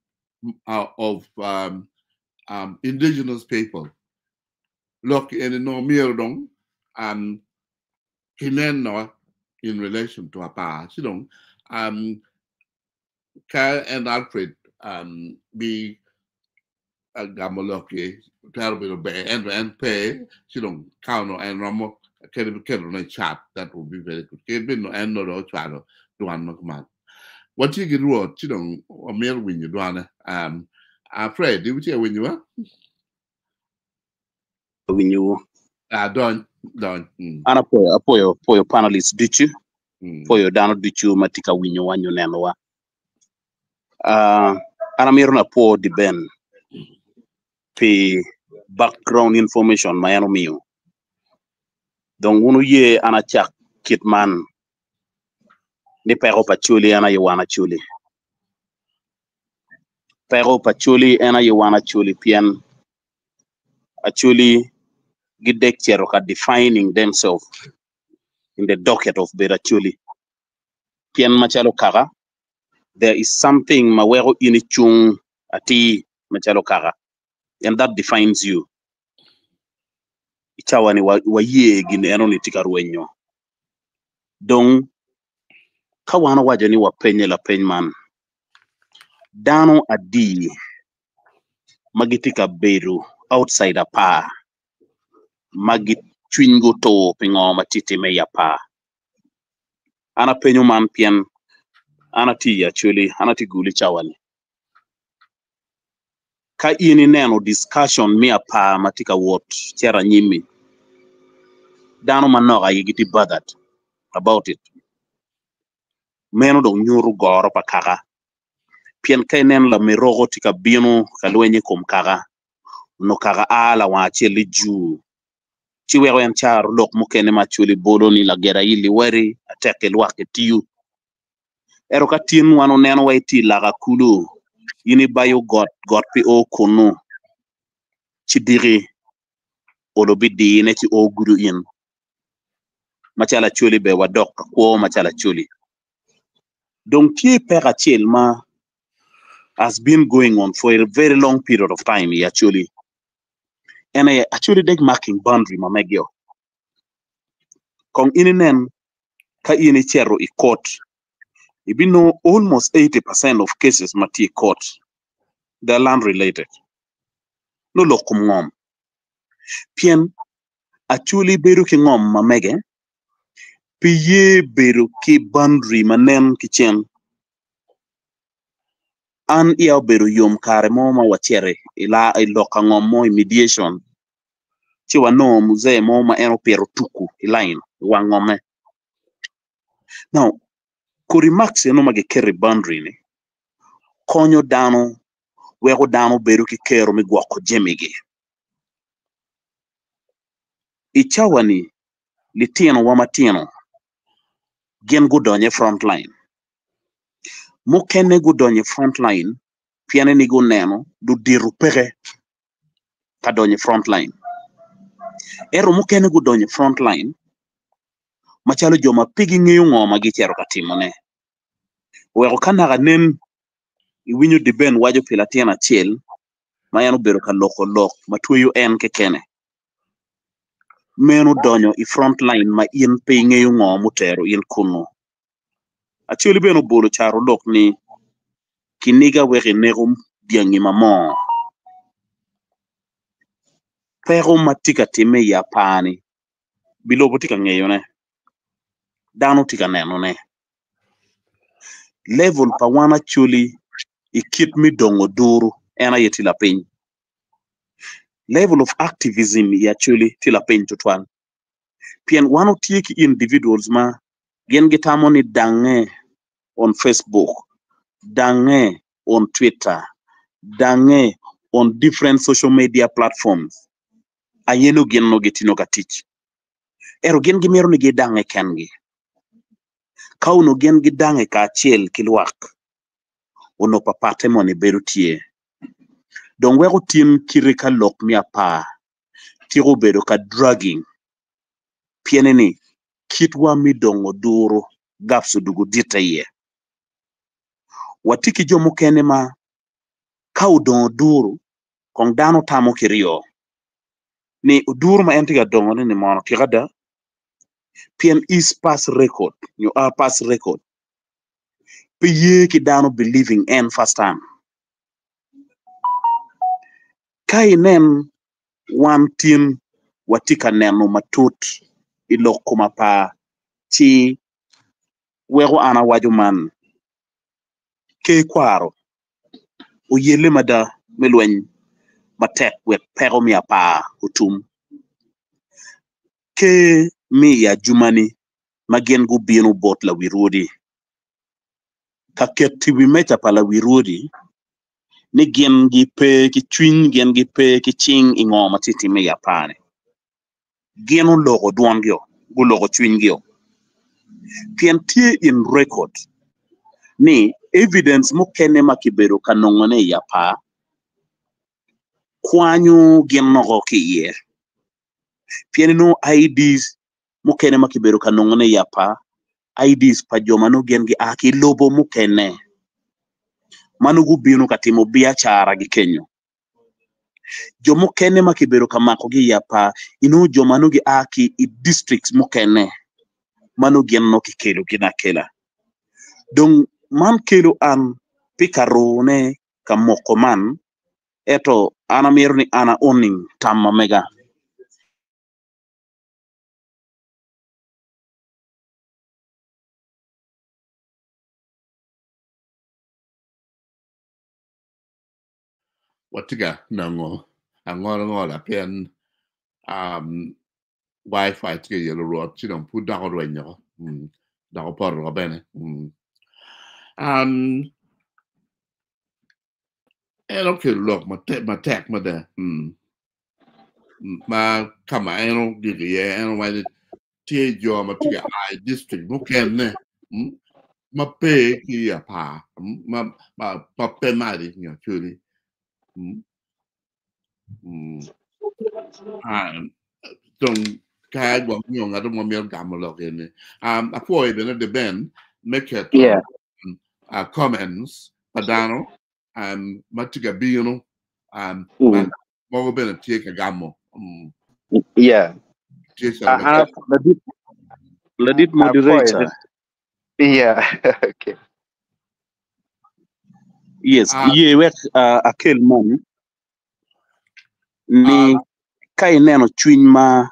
indigenous people. Lok eni nongo myero dong kineno in relation to apar. Ci dong ka en Alfred bi gamo lok-ki twero bedo ber ento en pe ci dong ka onongo en romo kadi ketone i chat that would be very good. Kadi bed en nongo dong ocwalo dwan ma kuman. Watye ki rwot ci dong wamito winyo dwane. Fred, itye ka winyowa? Winyowu. Ah, dony, dony. An apwoyo, apwoyo, apwoyo panelists ducu, apwoyo dano ducu ma tye ka winyowa nyo nenowa. An amito ni apwo Diben pi background information ma en omiyo. Dong wun wuye an acak kit man ni peko pa Acholi en aye wan Acholi. Peko pa Acholi en aye wan Acholi pien Acholi gidek cito ka defining themselves in the docket of bedo Acholi. Pien macalo kaka, there is something ma weko in icung atir macalo kaka and that defines you. I cawa ni waye gin eno ni tye ka rwenyo. Dong ka wan owaco ni wapenye lapeny man, Dano adi ma gitye ka bedo outside apar ma cwinygi otur pi ngo ma tye timme i apar? An apenyo man pien an atye i Acholi, an atye Gulu i cawa-ni. Ka in ineno discussion me apar ma tye ka wot cito anyim-mi, dano manok aye gitye bothered about it. Meno dong nyuto goro pa kaka. Pien ka ineno lameroko tye ka bino ka lweny i kom kaka, onongo kaka a lawang acel ni jur, ci weko en caro lok mukene ma Acholi bolo ni lageda ili wari atek ki lwak etiyo. Ento ka tin wan oneno wa itye i laka kulu, in ibayo got, got pe o kunnu, ci diki olo bidine ci o gudo in. Macalo Acholi bene wadok ka kwo macalo Acholi. Dong tye peko acel ma has been going on for a very long period of time i Acholi. En aye Acholi dek marking boundary ma megio. Kong in inen ka in icito i court ibinongo almost 80% of cases ma tye i court they are land related. Nongo lok kom ngom. Pien Acholi bedo ki ngom ma mege pe ye bedo ki boundary ma nen ki cen. An iya obedo yom kare mo ma wacito i lok ka ngom mo i mediation ci wanongo muzee mo ma en opito tuku i lain i wang ngomme. Now, kodi marks eno ma giketo i boundary ni konyo dano weko dano bedo ki kero me gwoko jamigi. I cawa-ni, litinowa matino gin gudonyo i front line. Mukene gudonyo i front line pien ni guneno ludito peke ka donyo i front line. Ento mukene gudonyo i front line macalo jo ma pe gingeyo ngo ma gicito ka timone. Oweko ka naka nen iwinyo Deben waco pi latin acel ma en obedo ka loko lok ma tweyo en kekene, meno donyo i front line ma in pe ingeyo ngo mutero in kunnu. Acholi bene obolo carolok ni, Kiniga weko ineko dyangi ma moo. Peko ma tye ka timme i apar-ni bilobo tye ka ngeyone, dano tye ka nenone. Level pa wan Acholi i kit me dongo duru en aye tye lapiny. Level of activism i Acholi tye lapiny tutwal pien wan watye ki individuals ma gin gitamo ni dange on Facebook, dange on Twitter, dange on different social media platforms aye nongo gin nongo gitye nongo ka tic. Ento gin gimito ni gidange kengi. Ka onongo gin gidange kacel ki lwak, onongo papatte moni bedo tye. Dong weko tin kite ka lok me apar tika obedo ka dragging piene ni kitwa me dongo duru gaps odugo ditte iye. Watye ki jo mukene ma ka odongo duru kong dano tamo kiryo ni oduru ma en tye ka dongone ni mono tika ada pien his past record nyo our past record pe ye ki dano believing en first time. Ka inen wan tin watye ka neno matut i lok kom apar ci weko an awaco man, Ker kwaro oyelle mada me lweny matek wek peko me apar otum. Ker me i ajumani ma gin gubino bot lawi rwodi ka keto i wi meja pa lawi rwodi ni gin gipe ki cwiny, gin gipe ki cing i ngo ma tye timme i apar-ni. Gin oloko dwongio, guloko cwinygi-o. Pien tye in record ni evidence mukene ma kibedo ka nongone i apar kwanyo gin noko ki iye. Pien inongo IDs mukene ma kibedo ka nongone i apar, IDs pa jo ma nongo gin gia ki i lobo mukene ma nongo gubino ka timo biacaragi kenyo. Jo mukene ma kibedo ka makogi i apar inongo jo ma nongo gia ki i districts mukene ma nongo gin nongo kikelogi akela. Dong man kelo an. Pi ka rune ka moko man, ento an amito ni an aoning tam ma mega. Watye ka nongo angolongola pien wifi tye ka yelo rwot ci dong pud dok orwenyo dok opoto woko bene. En okelo lok matek mada ma ka ma en ogik iye en owaco ni tye jo ma tye ka a i district mukene ma pe ki i apar ma pe madi nyo Acholi. Dong ka gwok nyo ngat mo mito gamo lok eni. Apwoyo bene The Ben me keto comments pa dano ma tye ka bino mogo bene tye ka gamo. Yeah. Tye calo Ladit ladit moderator. Yeah. Okay. Yes, ye wek akel man ni ka ineno cwiny ma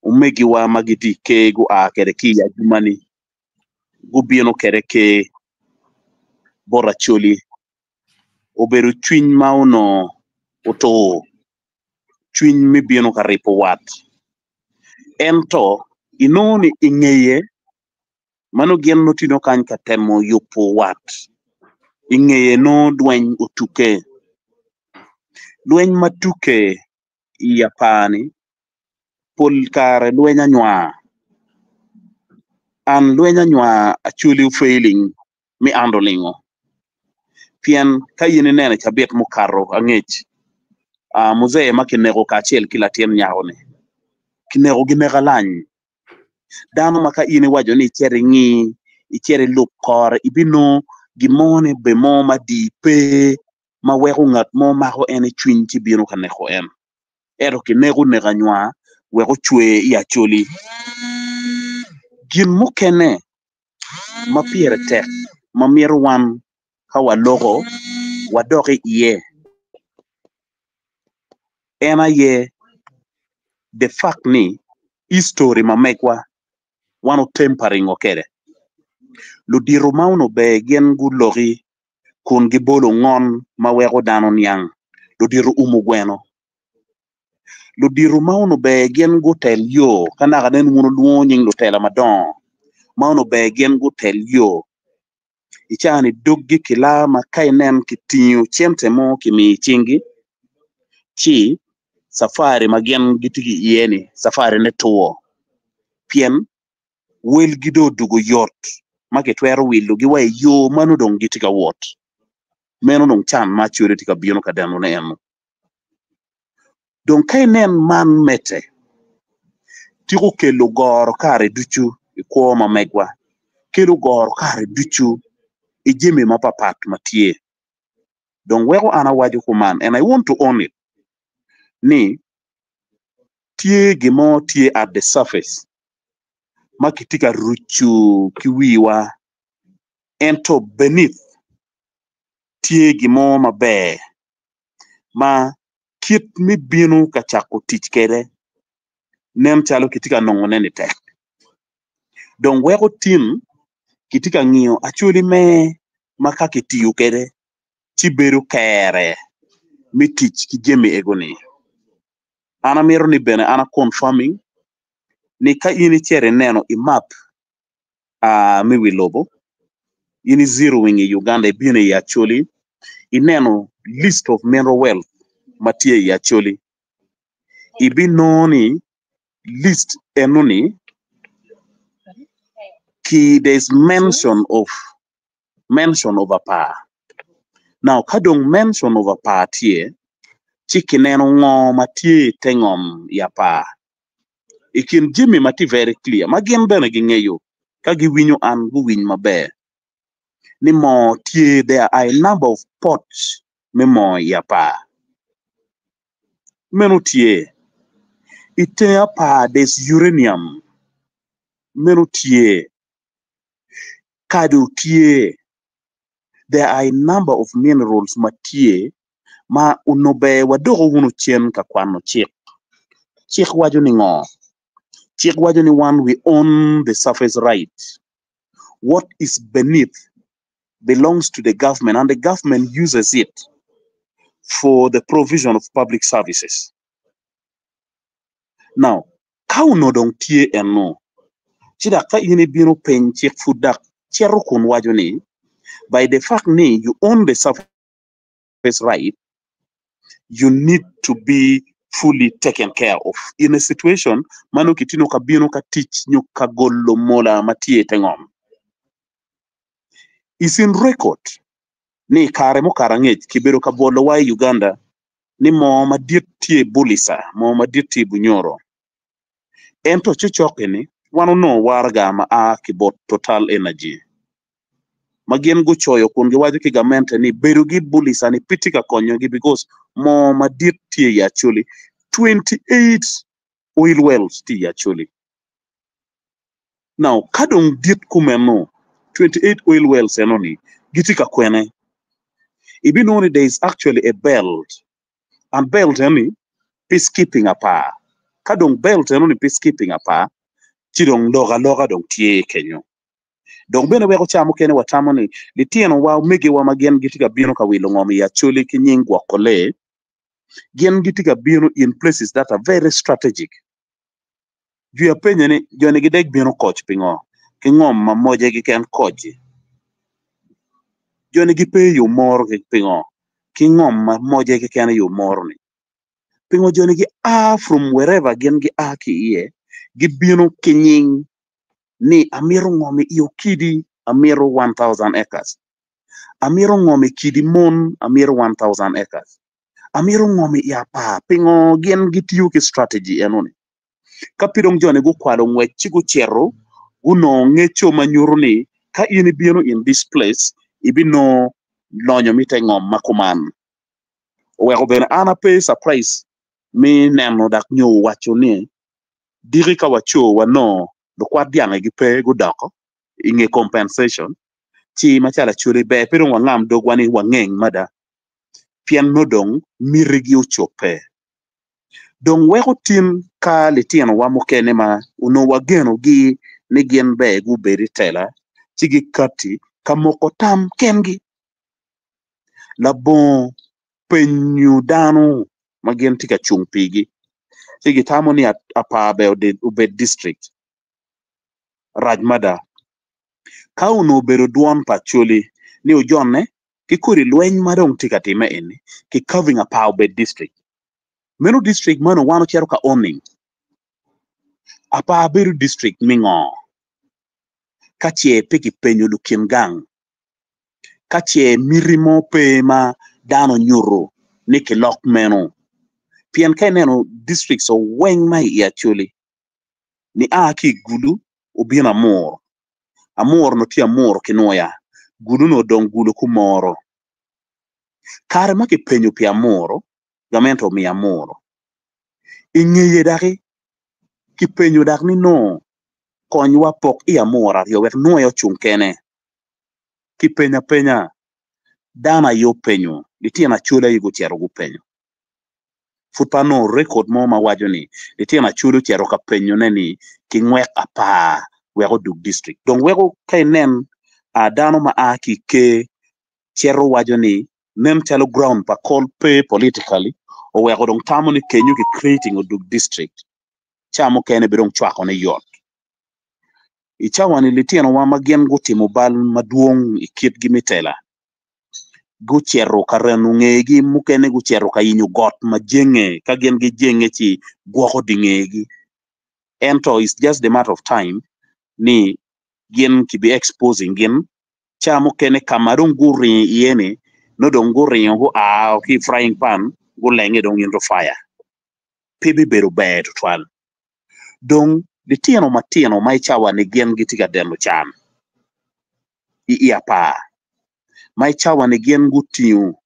omegiwa ma gitye i ker gua kwede ki i Adjumani gubino kwede ker bot Acholi obedo cwiny ma onongo otur, cwiny me bino ka ripo wat. Ento inongo ni i ngeye ma nongo gin nongo tye kany ka temo yubo wat, i ngeye nongo lweny otukke. Lweny ma tukke i apar-ni pol kare lweny anywar and lweny anywar actually failing me handling-o pien ka in ineno i cabit mukato angec muzee ma kineko kacel ki latin nyako-ni kineko gineko alany dano ma ka in iwaco ni icit ingi icit ilub kore ibinongo gin mo ni be mo ma di pe ma weko ngat mo mako en i cwiny ci bino ka neko en ento kineko neko anywar wek ocwe i acholi. Gin mukene ma pire tek ma mito wan ka waloko wadok iye en aye the fact ni history ma megwa wan otemparingo kwede. Ludito ma onongo ber gin guloki kun gibolo ngon ma weko dano niang ludito umo gweno. Ludito ma onongo ber gin gutel yo ka naka nen wun wulwongo nying lutela madongo ma onongo ber gin gutel yo i caa-ni doggi kilaa ma ka inen kitingo cente mo kimiyo i cinggi ci cafari ma gin gitye ki iye-ni cafarine two pien welgi dong odwogo yot ma kitwero wilogi wa i yo ma nongo dong gitye ka wot meno dong can ma Acholi tye ka bino ka denone eno. Dong ka inen man medde tiko kelo goro kare ducu i kwo ma megwa kelo goro kare ducu i jami mapapat ma tye. Dong weko an awaco kuman and I want to own it ni tye gin mo tye at the surface ma kitye ka ruco ki wiwa ento beneath tye gin mo maber ma kit me bino ka cako tic kwede nen calo kitye ka nongone ni tek. Dong weko tin kitye ka ngiyo acholi me ma ka kitiyo kwede ci bedo kere me tic ki jami ego-ni. An amito ni bene an a confirming ni ka in icito ineno i map me wi lobo in i zeroing i Uganda ibino i Acholi ineno list of mineral wealth ma tye i Acholi ibinongo ni list enoni ki there is mention of mention of apar. Now ka dong mention of apar tye ci kineno ngo ma tye i te ngom i apar. I kin jami ma tye very clear ma gin bene gingeyo ka giwinyo an guwiny maber ni moo tye there are a number of pots me moo i apar. Meno tye. I teng apar there's uranium. Meno tye. Kado tye. There are a number of minerals ma tye ma onongo ber wadoko wunu cen ka kwano cik. Cik waco ni ngo? Cik waco ni one, we own the surface right. What is beneath belongs to the government, and the government uses it for the provision of public services. Now, ka onongo dong tye eno, ci dok ka in ibino piny cik pud dok cito kun waco ni by the fact ni you own the surface right, you need to be fully taken care of. In a situation ma nongo kitino ka bino ka tic nyo ka golo mola ma tye i te ngom. Is in record ni i kare mukato angec kibedo ka bwolowa i Uganda ni moo madit tye i Bulisa, moo madit tye i Bunyoro. Ento cocok-ki ni wan onongo waraga ma a ki bot Total Energy ma gin gucoyo kun giwaco ki gamente ni bedo gi Bulisa ni pe tye ka konyogi because moo madit tye i Acholi. 28 oil wells tye i Acholi. Now, ka dong dit kumeno, 28 oil wells eno-ni gitye ka kwene? Ibinongo ni there is actually a belt, and belt eni peacekeeping apar. Ka dong belt eno-ni peacekeeping apar, ci dong lok aloka dong tye kenyo. Dong bene weko ca mukene watamo ni litinowa, omegiwa ma gin gitye ka bino ka wilo ngom i Acholi ki nying gwoko lee, gin gitye ka bino in places that are very strategic. Jwi apenye ni joni gidek bino koc pingo ki ngom ma moce keken koc-ci? Joni gipe i omoro pingo ki ngom ma moce keken i omoro-ni? Pingo joni gia from wherever gin gia ki iye gibino ki nying ni amito ngom i Okidi amito 1000 acres, amito ngom i Kidi Mon amito 1000 acres, amito ngom i Apar. Pingo gin gitiyo ki strategy enoni? Ka pe dong joni gukwalo ngwec ci gucito gunongo ngeco ma nyuto ni ka in ibino in this place ibinongo lonyo me te ngom ma kuman. Oweko bene an ape surprise me neno dok nyo waco ni diki ka waco wanongo lukwat dyangi gipe gudoko i nge compensation ci macalo Acholi ber pe dong wangam dogwa ni wangeng mada pien nongo dong mitigi ocobbe. Dong weko tin ka litinowa mukene ma onongo wagenogi ni gin ber gubed i tela ci gikatti ka moko tam kengi labongo penyo dano ma gin tye ka cung pigi ci gitamo ni Apar ber obed district. Rac mada. Ka onongo obedo dwon pa Acholi ni ojonne ki kodi lweny ma dong tye ka timme eni ki carving Apar obed district. Meno district meno wan ocito ka owning. Apar bedo district me ngo? Ka ce pe kipenyo lukin gang, ka ce miti mo pe ma dano onyuto ni kilok meno. Pien ka ineno districts weng ma i Acholi nia ki i Gulu obino Amuru, Amuru onongo tye Amuru ki Nwoya, Gulu onongo odong Gulu ki Omoro. Kare ma kipenyo pi Amuru, gamente omiyo Amuru. I ngeye daki kipenyo dok ni nongo konywa pok i Amuru aryo wek Nwoya ocung kene. Kipenyo apenya, dano aye openyo, litino Acholi aye gucito gupenyo. Pud pe anongo rekod mo ma waco ni litino Acholi ocito ka penyone ni kingwek Apar wek odug district. Dong weko ka inen dano ma a ki i ker cito waco ni nen calo ground pa kol pe politically oweko dong tamo ni kenyo ki creating odug district ca mukene be dong cwako ne yot. I cawa ni litinowa ma gin gutimo bal madwong i kitgi me tela gucito ka reno ngegi mukene gucito ka yenyo got ma jenge ka gin gijenge ci gwoko di ngegi ento it's just a matter of time ni gin kibi exposing gin ca mukene ka ma dong guringo iye ni nongo dong guringo gua ki i frying pan gulenge dong into fire pe bibedo ber tutwal. Dong litino matino ma i cawa-ni gin gitye ka deno can i i apar ma i cawa-ni gin gutingo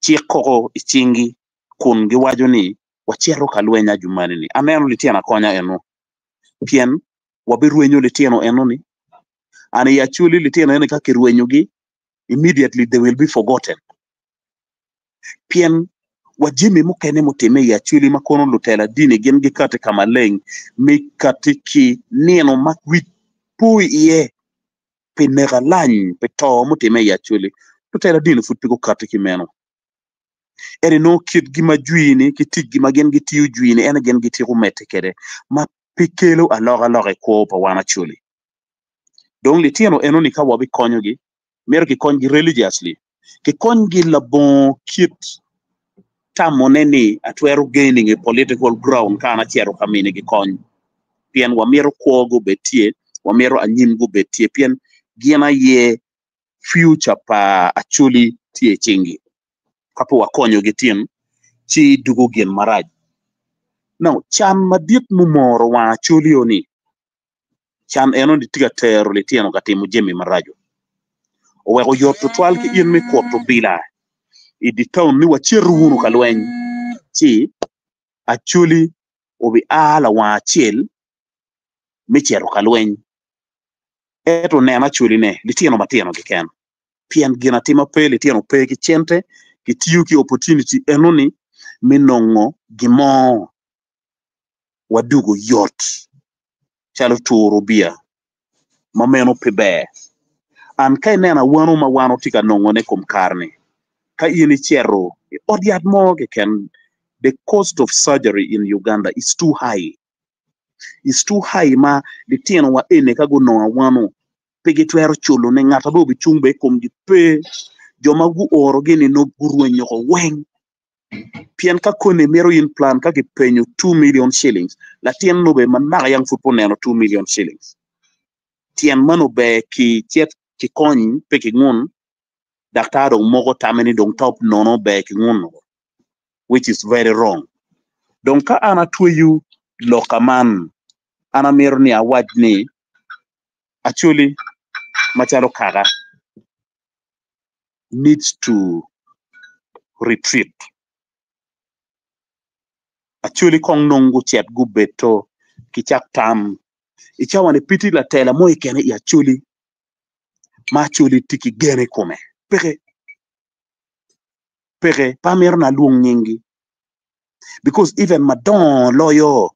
cik koko i cinggi kun giwaco ni, 'Wacito ka lweny ajumani-ni. Aneno litino akonya eno, pien wabirwenyo litino eno-ni. An i Acholi litino eni ka kirwenyogi, Immediately they will be forgotten. Pien wa jami mukene mutimme i Acholi ma kono lutela dini gin gikati ka maleng me kati ki nino ma wic po iye pi nek alany pi to mutimme i Acholi. Lutela dini pud pe gukati ki meno. Ento inongo kitgi ma jwi-ni ki ticgi ma gin gitiyo jwi-ni ene gin gitiko medde kwede ma pe kelo alokaloka i kwo pa wan Acholi. Dong litino enoni ka wabikonyogi, myero kikonygi religiously, kikonygi labongo kit tamone ni atwero gaining a political ground ka an acito ka minigi kony. Pien wamito kwogi obed tye, wamito anyimgi obed tye pien gin aye future pa Acholi tye i cinggi. Ka pe wakonyogi tin, ci dugo gin marac. Now, can madit mumoro wang Acholi-o ni, can eno-ni tye ka tero litino ka timo jami maraco. Oweko yot tutwal ki in me kuto bila i dye taun ni wacitu wunu ka lweny, ci Acholi obia lawang acel me cito ka lweny. Ento nen Acholi-ne litino matino keken, pien gin atima pe, litino pe ki cente, gitiyo ki opportunity eno-ni me nongo gin mo. Wadugo yot calo turu bia ma meno pe ber. An ka ineno awano ma wan watye ka nongone kom kare-ni, ka in icito i ot yat mo keken, the cost of surgery in Uganda is too high, is too high ma litinowa eni ka gunongo awano pe gitwero culone, ngat ma bene obicung bene i komgi pe, jo ma guorogi-ni nongo gurwenyo woko weng. Pien ka koni imito in plan ka kipenyo 2 million shillings, latin nongo bene ma naka yang pud pe oneno 2 million shillings. Tyen meno ber ki cet kikony pe kingun, daktar dong moko tamme ni dong top nono ber kingun which is very wrong. Dong ka an atweyo loka man, an amito ni awac ni Acholi macalo kaka needs to retreat. Acholi kong nong gucit gubedo ki cak tam i cawa ni pe tye latela mo keken i Acholi ma Acholi tye ki gen i kome peke peke pe amito ni alwong nyinggi because even madongo loyo.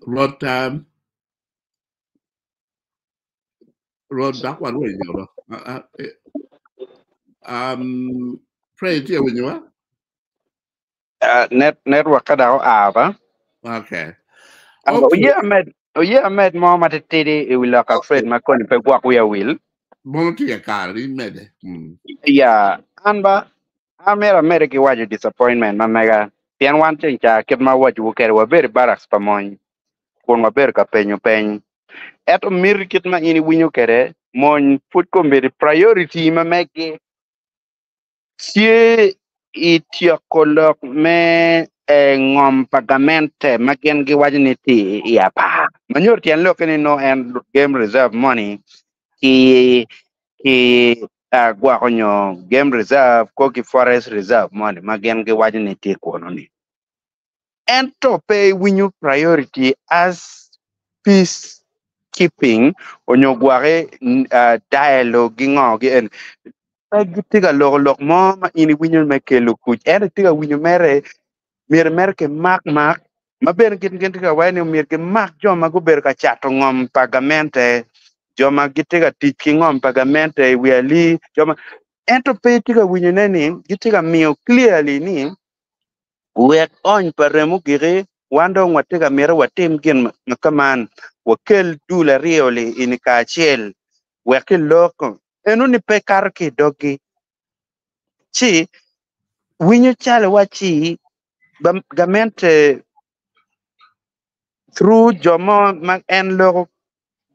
Rwot Rwot dok warwenyo do. Pray tye winyowa? Net network ka dok oa ba. Okay. Okay. Oye amed oye amed mo matitidi i wi lok Alfred ma koni pe gwok wiya wil. Mono tye kakare ni mede. Ya, an ba amito amedde ki waco disappointment ma mega pien wan ceng ca kit ma awacowu kwede wabedo i barracks pa mony kun wabedo ka penyo peny. Ento miti kit ma in iwinyo kwede mony pud kombeddi priority ma meggi tye i tyeko lok me ngom pa gamente ma gin giwaco ni tye i apar. Ma nyuto tyen lokke ni nongo en game reserve moni ki ki gwoko nyo game reserve ko ki forest reserve moni ma gin giwaco ni tye kunu ni. Ento pe iwinyo priority as peace keeping onyo gwoki dialogue gi ngo gi eni pe gitye ka loko lok mo ma in iwinyo me kelo kuc ento itye ka winyo mere myero mere kimak mak ma bene gin gitye ka waco ni myero kimak jo ma gubedo ka cato ngom pa gamente jo ma gitye ka tic ki ngom pa gamente i wi alii jo ma ento pe itye ka winyone ni gitye ka miyo clearly ni wek ony pa remo giki, wan dong watye ka mito watim gin ma kaman, wakel dul aryo-li ini kacel wek kilok. Enoni pe kato ki i doggi. Ci winyo calo wacci gamente through jo mo ma en loko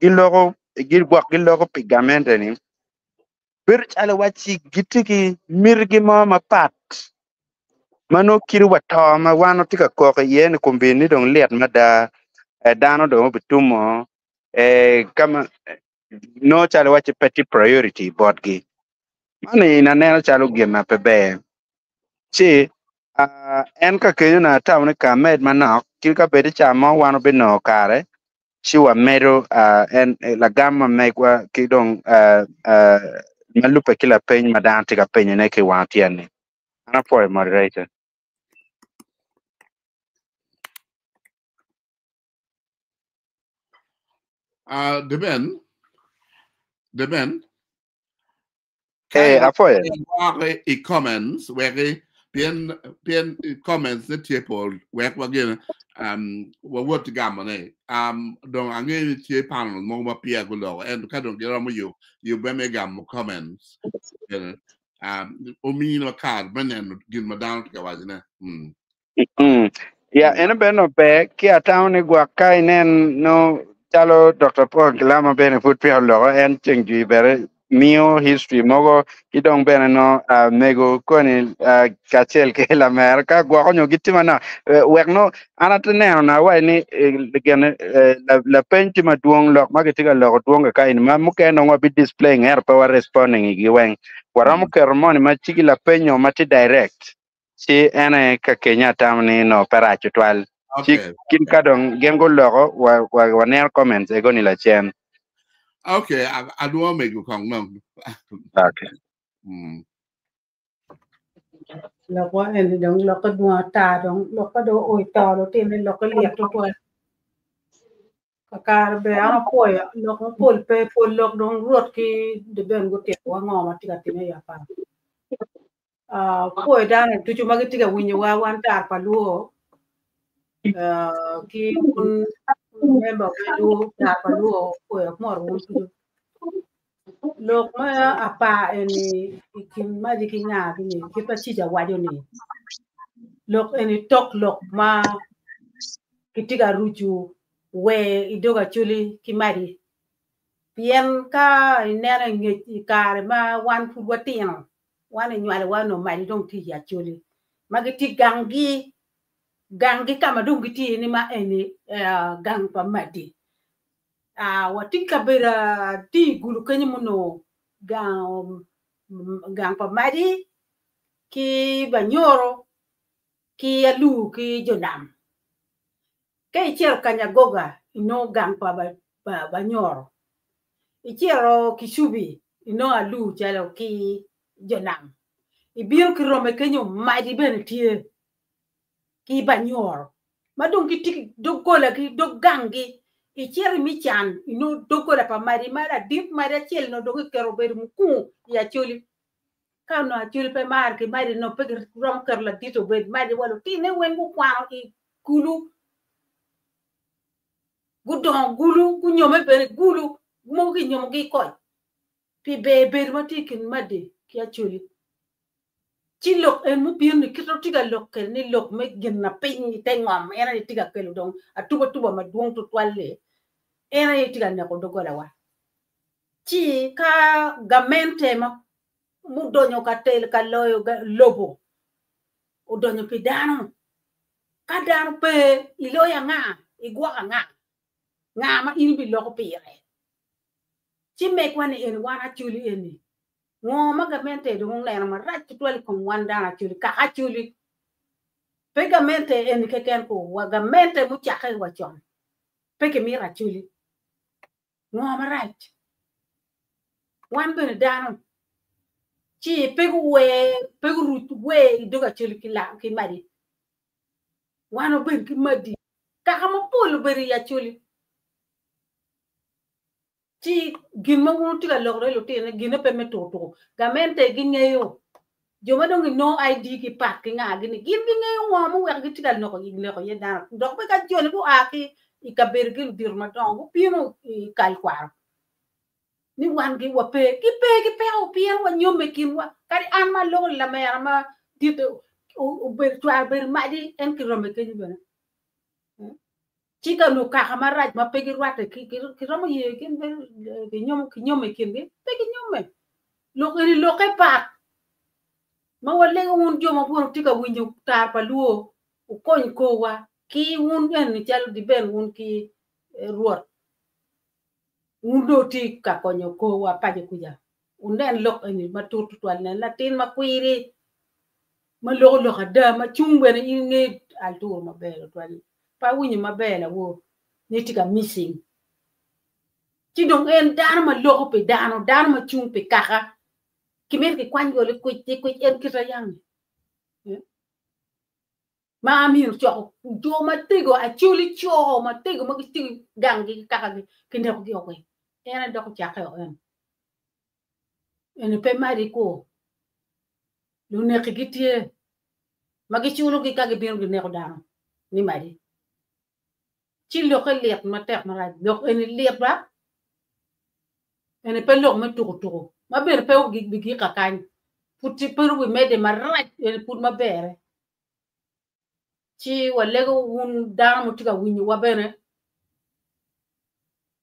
giloko gigwok giloko pi gamente-ni bedo calo wacci gitye ki mitigi mo mapat ma nongo kadi wa to ma wan watye ka kok iye ni kombeddi ni dong lit mada dano dong obitumo ka ma nongo calo wacci pe tye priority botgi. Man in aneno calo gin ma pe ber. Ci uh, en ka kenyo na atamo ni ka amed manok ki ka bed i ca mo wan obinongo kare ci wamedo uh, en eh, lagam ma megwa ki dong uh, uh, ma lubbe ki lapeny ma dano tye ka penyone ki i wang tyen-ni. An apwoyo moderator. Uh, Deben, Deben, Eh, apwoyo. Wek i comments wek pien pien comments ne tye pol wek wagin um, wawot gamo ne um, dong angeyo ni tye panel mogo ma peya guloko ento ka dong giromo yu yubbe me gamo comments um, omino kare me neno gin ma dano tye ka wacone. Mm. Mm. Ya, en bene no ber ki atamo ni gwok ka inen no calo Dr. Paul Kilama bene pud peya oloko en ceng jwi bene miyo history mogo ki dong bene no uh, mego koni uh, kacel ki lamera ka gwoko nyo gitye manok uh, wek no an ate neno na awaci ni eh, gene eh, la- lapeny tye madwong lok ma gitye ka loko dwong kaka eni ma mukene nongo wabi displaying ento pe wa responding igi weng waromo keto moni ma tye ki lapenyo ma tye direct Ci en aye ka kenyo atamo ni nongo pe rac tutwal. Ci Okay. kin ka dong gin guloko, wa, wa, waneno comments ego ni lacen. Okay, adwongo mego kong nong. Okay. Lokwa eni dong lokke dwong ata dong lokke dong oo i to lutine lokke lyet tutwal. Kakare ber an apwoyo lok mapol pe pol lok dong Rwot ki Deben gutito wa ngo ma tye ka time i apar. Apwoyo dano ducu ma gitye ka winyowa wan tar pa Luo ki wun member me Luo tar pa Luo apwoyo amoro wun ducu. Lok me apar eni i kin magi ki nga gini kit ma Cica waco ni lok eni tok lok ma kitye ka rucu wer i dog Acholi ki magi. Pien ka ineno i ngec i kare ma wan pud watino, wan inywalowa onongo magi dong tye i Acholi ma gitye ganggi, ganggi ka ma dong gitye iye ni ma eni gang pa Madi. Watye ki kabedo tye i Gulu kenyo ma onongo gang pa Madi ki Banyoro ki Alur ki jo nam. Ka icito Kanyagoga inongo gang pa Banyoro, icito Kicubi inongo Alur calo ki jo nam, ibino Kirome kenyo Madi bene tye ki Banyoro ma dong gitye ki doggolagi dog ganggi icito i Mican inongo doggola pa Madi ma ladit Madi acel onongo dong kiketo obedo mukungu i Acholi. Ka onongo Acholi pe maro ki Madi onongo pe giromo keto ladit obed Madi wa lutine weng gukwano i Gulu, gudongo Gulu, gunyome bene Gulu, mogo kinyomogi i koc pi ber bedo ma tye i kin Madi ki Acholi. Ci lok en mubino-ni kit ma tye ka lok kwede ni lok me gin na piny i te ngom en aye tye ka kelo dong atubatuba madwong tutwal-li, en aye tye ka neko doggolawa. Ci ka gamente ma mudonyo ka telo ka loyo lobo odonyo pi dano, ka dano pe iloyo anga, igwoko anga, nga ma in ibiloko pire? Ci megwa ni eni wan Acholi eni Ngo ma gamente dong oneno marac tutwal i kom wan dano Acholi, kaka Acholi? Pe gamente eni keken ku, wa gamente mucakke wa con pe kimito Acholi. Ngo marac? Wan bene dano ci pe guwer, pe guruc wer i dog Acholi ki la, ki madi. Wan wabedo ki madi, kaka mapol obedo i Acholi. Ci gin ma wun wutye ka loko iye lutino gine pe me tuko tuko. Gamente gingeyo jo ma dong ginongo ID gi pat ki nga gini gin gingeyo ngo muweko gitye ka loko leko iye dano dok bene ka joni gua ki i kabedo ki ludito madongo gubino i kal kwaro ni wan gi wape gipe ki peko pien wanyomme i kinwa kadi an ma aloko lamera ma dit obedo cware obedo madi en kirome kenyo bene. Ci ka lukaka marac ma pe girwatte giromo ye gin kinyomme i kingi? Pe ginyomme. Lok eni lokke pat ma walego wun jo ma bene wutye ka winyo tar pa Luo wukony korwa ki wun eni calo diben wun ki Rwot wun dong wutye ka konyo korwa paco kuca. Wunen lok eni matut tutwal, nen latin ma kwiri ma loko lok ada ma cung bene in ingeyo Alturo maber tutwal. Pe awinyo maber lawor ni tye ka missing. Ci dong en dano ma loko pi dano, dano ma cung pi kaka, kimito kikwany go likwic likwic en kite yang ni. Ma myero ocoko jo matego, Acholi co matego ma gitye ganggi ki kakagi kinekogi o weng. En aye dok ocakke o en. Eni pe madi kur. Luneki gitye ma giculogi ka gibino gineko dano ni madi. Ci lokke lit matek marac. Lok eni lit ba? Eni pe lok me tuku tuku ma bene pe bigik kakany. Pud pe wubimedde marac eni pud maberre. Ci walego wun dano mutye ka winyowa bene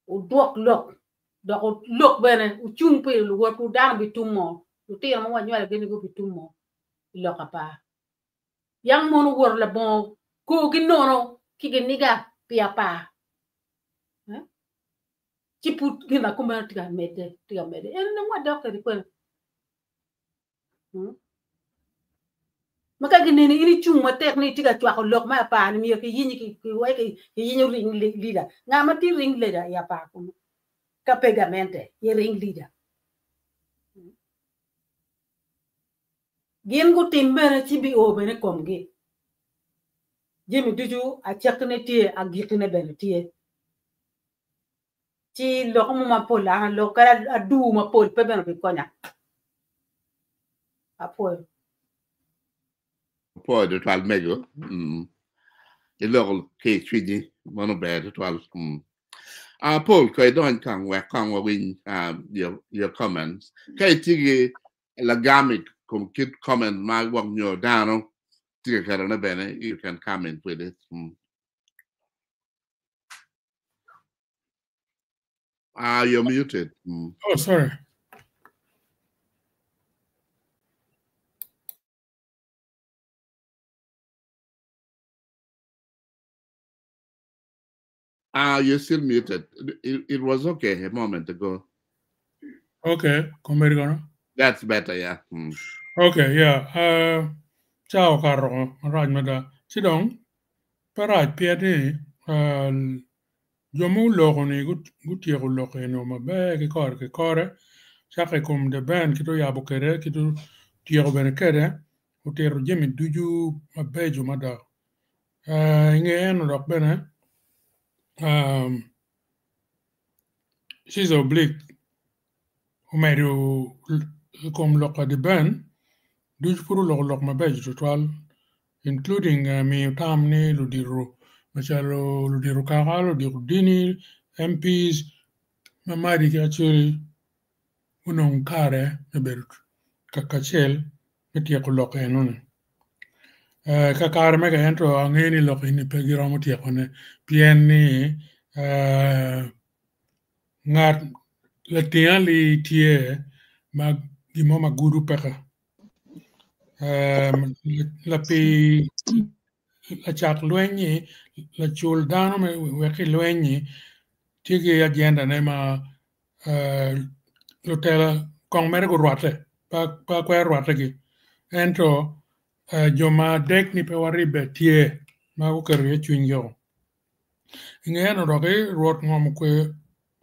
wudwok lok dok wulok bene wucung pi luwotwu dano bitum mo lutino ma wanywalo gin gubitum mo i lok apar. Yang mon owoto labongo korgi nono ki giniga pi apar ci pud gin ma kumeno tye ka medde tye ka medde en dong wadok kwede kwene. Ma ka gineni in icung matek ni itye ka cwako lok me apar ni myero kiyinyi kiyinyo ring leader. Nga ma tye ring leader i apar kunu? Ka pe gamente ye ring leader. Gin gutim bene ci bio bene i komgi. Jami ducu acakkine tye agikkine bene tye. Ci loko mo mapol an aloko kadi adur mapol pe bene obikonya. Apwoyo. Apwoyo tutwal mego. Iloko ki i cwinyi meno ber tutwal. Paul ko idony kong wek kong wawiny your comments. Ka itye ki lagam i kom kit comment ma gwok nyo dano tye ka ketone bene you can comment with it. Ah, you're muted. Oh, sorry. Ah, you're still muted. It was okay a moment ago. Okay, come That's better, yeah. Okay, yeah. Ciao caro, rac mada. Ci dong, pe rac pien ni jo ma oloko ni gutyeko lok eno maber ki kore ki kore cako i kom the band kit oyabo kwede kit otyeko bene kwede otito jami ducu mabeco mada. I nge eno dok bene Caesar Oblique omedo i kom lok pa the band ducu pud oloko lok mabeco tutwal including miyo tam ni ludito macalo ludito kaka, ludito dini, MPs ma madi ki aceli gunong kare me bedo kacel me tyeko lok enoni. Kakare mege ento angeyo ni lok eni pe giromo tyekone pien ni ngat lating alii tye ma gin mo ma gudo peke lacak lweny-nyi lacul dano wek kilweny-nyi tye ki ajenda ne ma lutela kong mere gurwatte pe akwero rwattegi ento jo ma adek ni pe waribbe tye ma guketo iye cwinygi-o. I nge eno doki Rwot ngom okwe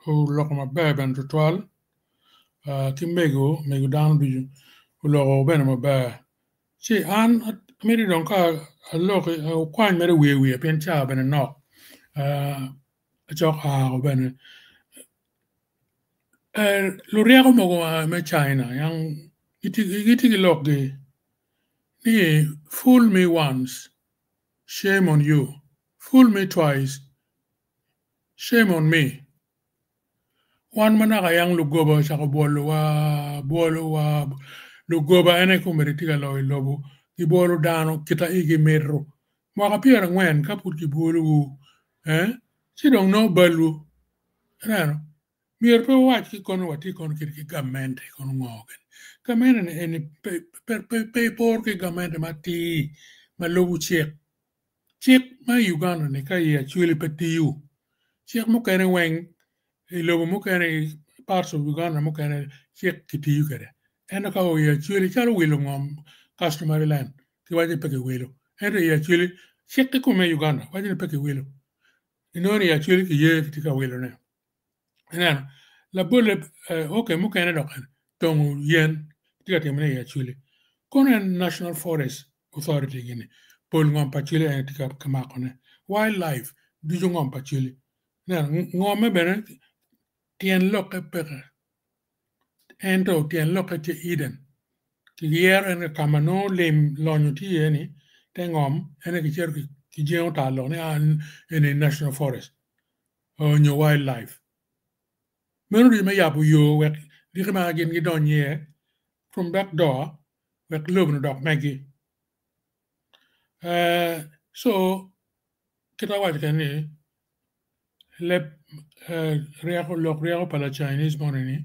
oloko maber bene tutwal ki mego mego dano ducu oloko bene maber ci an amito dong ka aloki okwany mere wiye wiye pien caa bene nok acok ao bene luryeko mogo me China yang gitye ki lokgi ni fool me once shame on you, fool me twice shame on me. Wan ma naka yang lugoba ocako bwolowa bwolowa lugoba en aye komedi tye ka loyo lobo gibwolo dano kita igi mito mwaka pyerangwen ka pud gibwolowu ci dong nongo balwu ineno myero pe wuwac ki kono watye kono kede ki gamente kono ngo kene gamente ni eni pe ipor ki gamente matir ma lubo cik cik ma i Uganda ni ka i Acholi pe tiyo cik mukene weng i lobo mukene i parts of Uganda mukene. cik kitiyo kwede. Ento ka i Acholi calo wilo ngom customary land kiwaco ni pe kiwilo. Ento i Acholi cik kikome i Uganda waco ni pe kiwilo. Inongo ni i Acholi kiye kitye ka wilone. Ineno labolle okay mukene dok tongo yen kitye ka timone i Acholi. Kono en National Forest Authority gini pol ngom pa Acholi aye tye ka makone. Wildlife ducu ngom pa Acholi. Ineno ngomme bene tyen lokke peke ento tyen lokke tye Eden kiyero en ka ma nongo lim lonyo tye iye ni te ngom en aye kicito kijengo tal lok ni eni national forest nyo wild life meno ducu me yabo yo wek diki ma gin gidony iye from back door wek lobo-ni odok megi so kit ma awaco kwede ni leb ryeko lok ryeko pa la Chinese moni ni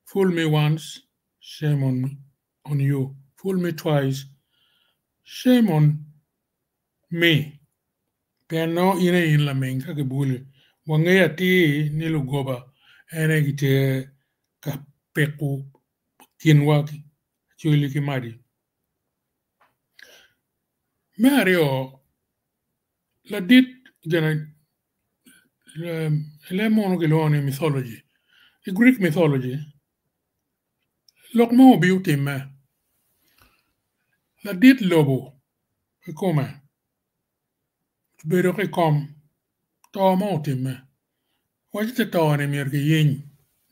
fool me once shame on on you fool me twice shame on me pien nongo in aye in laming ka kibuli wangeyo atir ni lugoba en aye gitye ka piko kinwa cwili ki madi. Me aryo Ladit gin leb munu kilwongo ni mythology i Greek mythology lok mo obino otimme ladit lobo kikome obedo ki i kom to mo otimme waci te to-ni myero kiyeny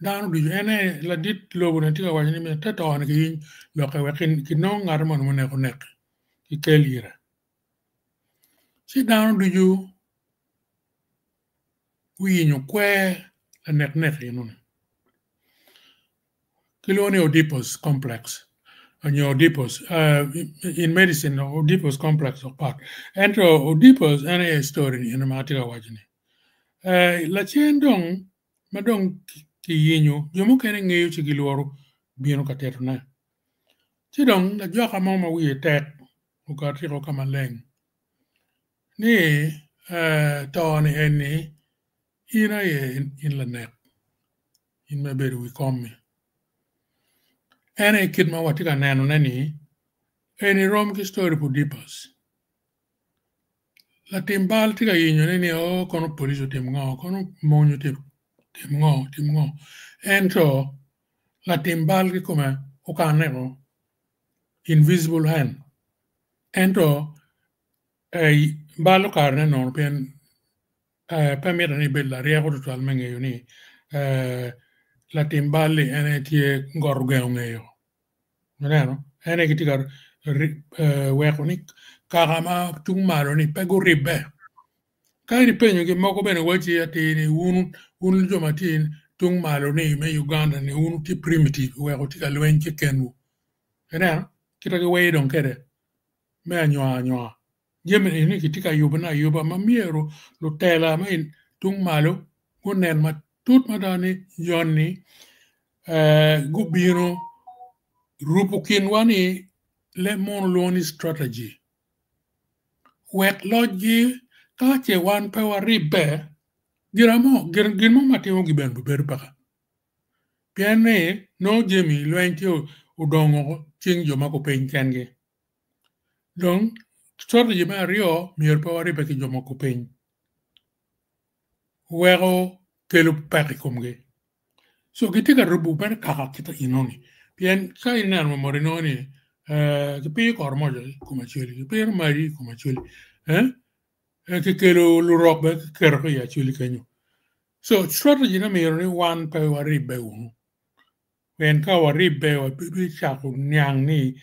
dano ducu en aye ladit lobo-ni tye ka waco ni myero te to-ni kiyeny lokke wek kinong ngat moni muneko neki kikel ire. Ci dano ducu guyenyo kwer lanek nek enoni kilwongo ni Oedipus complex nyo Oedipus in medicine Oedipus complex dok pat ento Oedipus en aye story ni eni ma atye ka waco ni lacen dong ma dong kiyenyo jo mukene ngeyo ci gilworo bino ka titone ci dong lajwaka mo ma wiye tek okatiko ka maleng ni to-ni eni in aye in lanek in ma ibedo i wi kom-mi. En aye kit ma watye ka nenone-ni eni rom ki story pa Odipus. Latim bal tye ka yenyone ni oo kono police otim ngo kono mony otim ngo otim ngo ento latim bal kikome okane o invisible hand ento bal okarene nono pien pe mitte ni ibed laryeko tutwal me ngeyo ni latim bal-li en aye tye goto gengo ngeyo ineno en aye gitye ka weko ni kaka ma tung malo ni pe guribbe ka in ipenyogi mogo bene wacci atir ni wun jo ma tye tung malo ni me Uganda ni wun wutye primitive weko wutye ka lweny kekenwu ineno kit ma giweyo dong kwede me anywar anywar jami eni kitye ka yubone ayuba ma myero lutela me tung malo gunen matut mada ni joni gubino rubo kinwa ni leb munu lwongo ni strategy wek locgi ka ce wan pe waribbe gin mo ma timogi bene bibedo peke pien ni nongo jami lweny tye odongo cing jo ma gupiny kengi dong strategy me aryo myero pe waribbe ki jo ma gupiny weko kelo peko i komgi so gitye ka rubo bene kaka kit enoni pien ka ineno mot inongo ni kipiyo koromoja i kom Acholi kipiro madi i kom Acholi kikelo lurok bene kiketo ki i Acholi kenyo so strategy ne myero ni wan pe waribbe wunu pien ka waribbe wabicako niang ni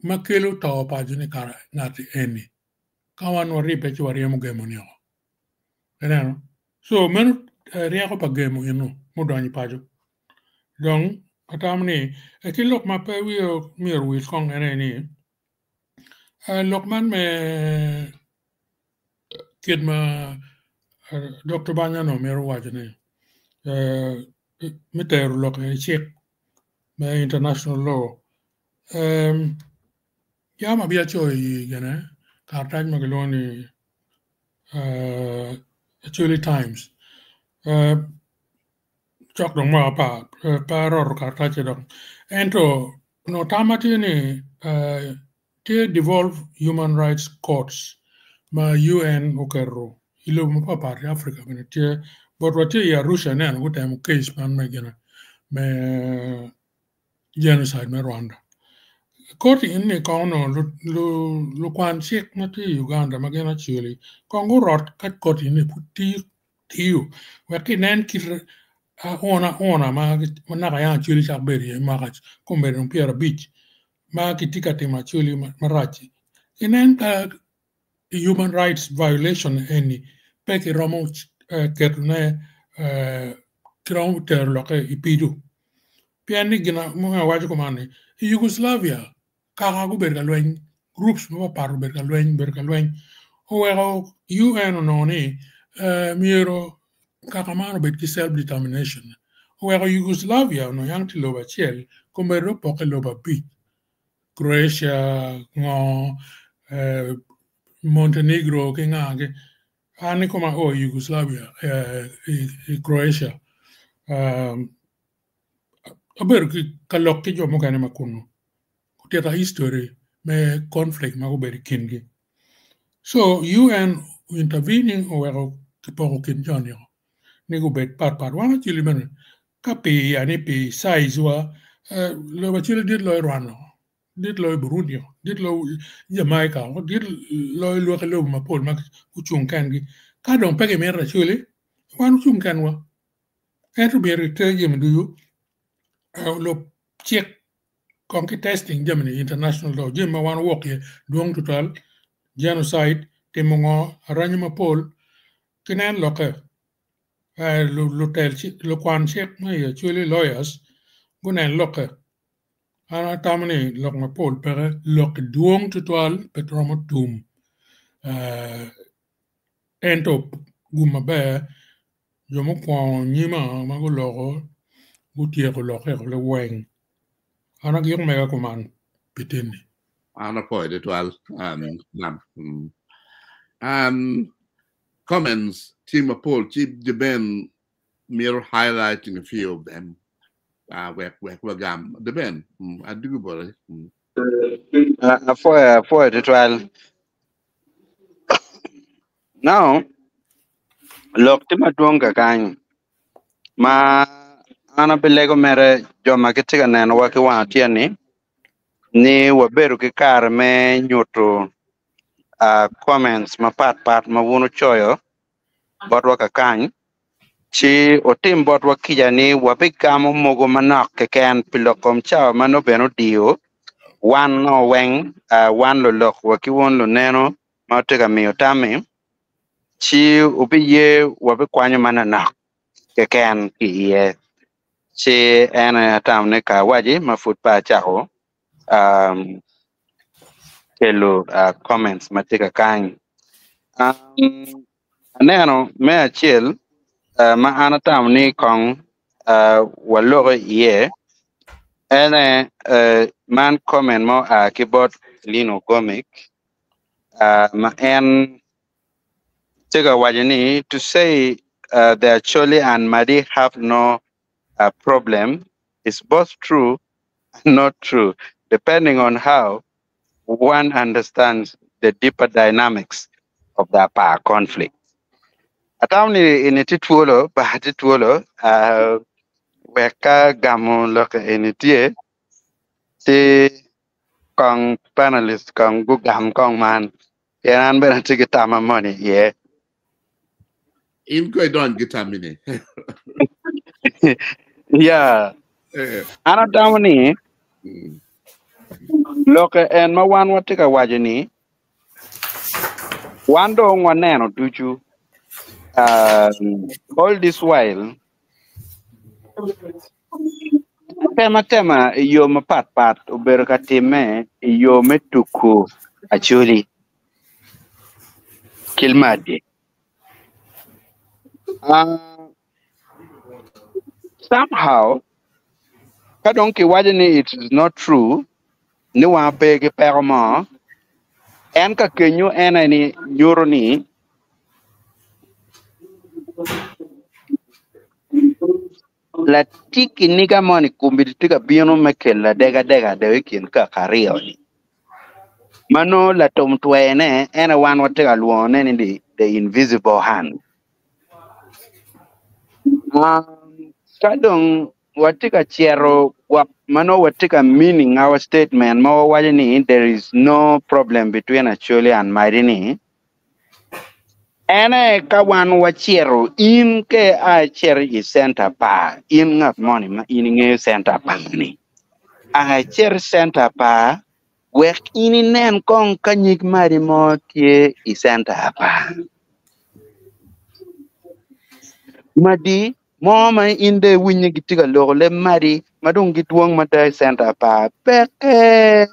ma kelo to paco ni kara ngat eni ka wan waribbe ci waryemo gemo ni oko ineno so meno ryeko pa gemo eno mudonyo i paco dong atamo ni ki lok ma pe wiye myero owil kong en aye ni lok man me kit ma Dr. Banya onongo mito waco ni me tero lok i cik me international law yam abiya coyo i gine karatac ma kilwongo ni Acholi Times. Cok dong mwaka apar, pe aroto karatace dok. Ento onongo tamma tye ni tye devolved human rights courts ma UN oketo i lobo mapat pat i Africa bene tye but watye i Arusha ineno gutemo case man me gine me genocide me Rwanda. Koti eni kong onongo lukwan cik ma tye i Uganda ma gin Acholi kong gurot ka koti eni pud tiyo tiyo wek kinen kit auna una ma naka yam Acholi cak bedo iye mwaka kombeddi dong pyerabic ma kitye ka timo Acholi marac-ci. Inen ka human rights violation eni pe kiromo ketone kiromo tero lokke i pido pien ni gin ma awaco kuman ni i Yugoslavia kaka gubedo ka lweny groups mapat pat obedo ka lweny obedo ka lweny oweko UN onongo ni myero kaka man obed ki self determination oweko Yugoslavia onongo yang tye lobo acel kombeddi opokke lobo abic Croatia ngo Montenegro ki nga gi an i koma ao i Yugoslavia i Croatia abedo ka lok ki jo mukene ma kunu gutita history me conflict ma gubedo i kingi so UN intervening oweko kipoko kin jo-ni ni gubed patpat wan acwali bene ka pi yani pi size wa lobo acwali dit loyo Rwanda dit loyo Burundi dit loyo Jamaica dit loyo lwaki lobo mapol ma gucung kengi ka dong pe gimito acwali wan ocung kenwa ento myero iter jami ducu olub cik kong ki testing jami ni international law jami ma wan owok iye dwong tutwal genocide timo ngo aranyi mapol ki nen lokke lutel lukwan cik ma i Acholi lawyers gunen lokke an atamo ni lok mapol peke lok dwong tutwal pe romo tum ento gum maber jo mukwongo nyima ma guloko gutyeko lokke liweng an agiko mega kuman pi tin-ni. An apwoyo tutwal Comments tye mapol ci Deben mito highlighting a few of them wek wek wagam. Deben, adugu bote. Apwoyo apwoyo tutwal. Now, lok tye madwong kakany ma an abilego mere jo ma gitye ka nenowa ki wang atyeni ni wabedo ki kare me nyuto comments mapat pat ma wun wucoyo botwa kakany ci otim botwa kica ni wabigamo mogo manok keken pi lok kom cawa ma nongo bene odiyo wan nongo weng wan lulok wa ki wun luneno ma wutye ka miyo tammi ci wubiye wabikwanyo manonok keken ki iye ci en aye atamo ni ka awaci ma pud pe acako kelo comments ma tye kakany. Aneno me acel ma an atamo ni kong waloko iye ene man comment ma oa ki bot Lino Gomic ma en tye ka waco ni to say the Acholi and Madi have no problem is both true and not true depending on how one understands the deeper dynamics of the Apar conflict. Atamo ni eni tye twolo, ba tye twolo, wek ka gamo lok eni tye, ci kong panelist kong gugam kong man, pien an bene atye ki tama moni iye. In ko idony ki tammi-ni. Yeah. An atamo ni lok en ma wan watye ka waco ni wan dong waneno ducu all this while atematema i yo mapat pat obedo ka timme i yo me tuku Acholi ki Madi. Somehow ka dong kiwaco ni it is not true ni wan pe ki peko mo, en ka kenyo en aye ni nyuto ni Latye kiniga moni kombeddi tye ka bino me kelo adegadega dong i kin kaka aryo-ni, ma nongo latum twene en aye wan watye ka lwongone ni the invisible hand. Ka dong watye ka cito gwok ma nongo watye ka meaning our statement ma wawaco ni there is no problem between Acholi and Madi ni, En aye ka wan wacito, in ka ia icito i centa par, in ngat moni ma in ingeyo centa par-ni, a icit i centa par wek in inen kong ka nyig madi mo tye i centa par. Madi mo ma in dong iwinyo ni gitye ka loko leb madi ma dong gidwong mada i centa par peke.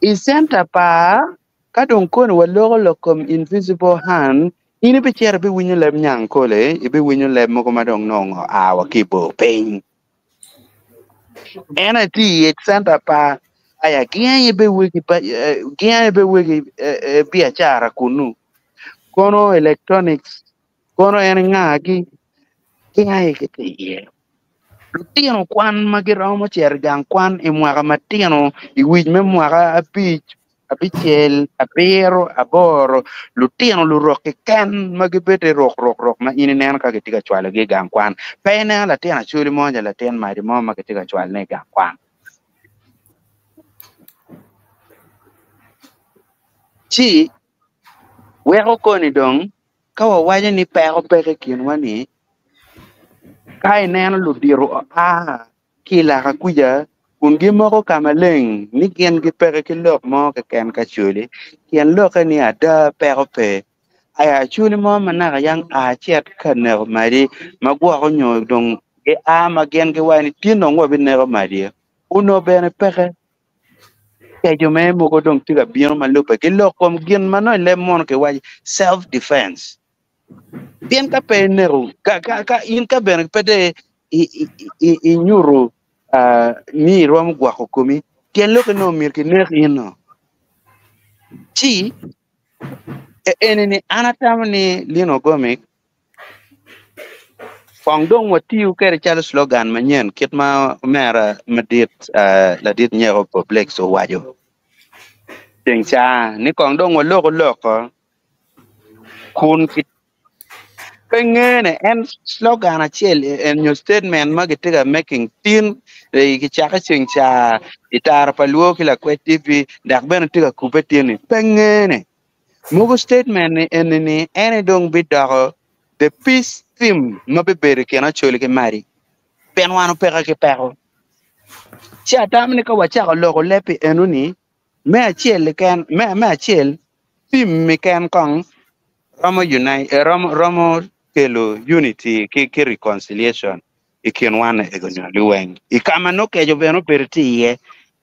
I centa pa, ka dong koni waloko lok kom invisible hand, in ibicito ibiwinyo leb nyangkole, ibiwinyo leb mogo ma dong nongo oa wa ki i bor piny. En aye tye i centa pa, aya gin aye be wegi gin aye be wegi biacara kunu, kono electronics, kono en ngagi, gin aye gitye iye. Lutino kwan ma giromo cito i gang kwan i mwaka matino i wic me mwaka abic, abicel, abiro, aboro, lutino lurok keken ma gibedo i ruk ruk ruk ma in ineno ka kitye ka cwalogi i gang kwan. Pe ineno latin acholi mo nyo latin madi mo ma kitye ka cwalone i gang kwan. Ci weko koni dong ka wawaco ni peko peke i kinwa-ni, Ka ineno ludito oa ki i laka kuca kun gimoko ka maleng ni gin gipeke ki lok mo keken ka coli, tyen lokke ni ada peko pe. Aya acoli mo ma naka yang a cet ka neko madi ma gwoko nyo dong gia ma gin giwaco ni tin dong wabineko madi onongo bene peke. Keco me mogo dong tye ka bino ma lubbe ki lok kom gin ma nongo i leb munu kiwaco self defense. Pien ka pe ineko, ka, ka, ka in ka bene pe de inyuto uh, ni iromo gwoko komi, tyen lok ni omyero kinek in no. Ci, e, eni ni an atamo ni Lino Gomic, kong dong watiyo kwede calo slogan manyen kit ma omera madit uh, ladit Nyeko Publix owaco ceng ca ni kong dong waloko loko kun ki pe ngene en slogan acel en nyo statement ma gitye ka making tin kicake ceng ca i tara pa luo ki lakwed TV dok bene tye ka kubbe tin ni pe ngene mogo statement ni eni ni en aye dong bidoko the peace theme ma bibedo i kin Acholi ki Madi pien wan opeke ki peko ci atamo ni ka wacako loko leb pi eno ni Me acel keken, me, me acel, theme keken kong romo unite, eh, romo, romo kelo unity ki, ki reconciliation i kin wan ego nyo liweng. I ka ma nongo keco bene obedo tye iye,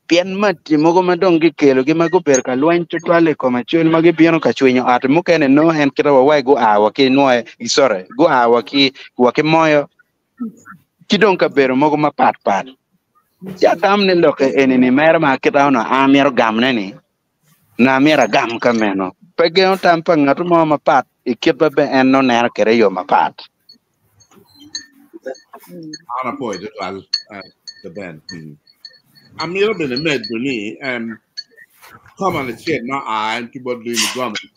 pien mati mogo ma dong gikelogi ma gubedo ka lweny tutwal i kom acol ma gibino ka cwinyo ot mukene nongo en kite wa wai gua wa ki nwoye, sorry, gua wa ki, wa ki moyo ki dong kabedo mogo mapat pat. Ci atam ni lok eni ni mere ma kita onongo an amito gamone ni, na amito agam ka meno. Pe gengo tam pa ngat mo mapat i kit ma be en nongo neno kwede i yo mapat. An apwoyo tutwal The Ben. Amito bene medo ni comment acel ma oa en ki bot Lini Gomez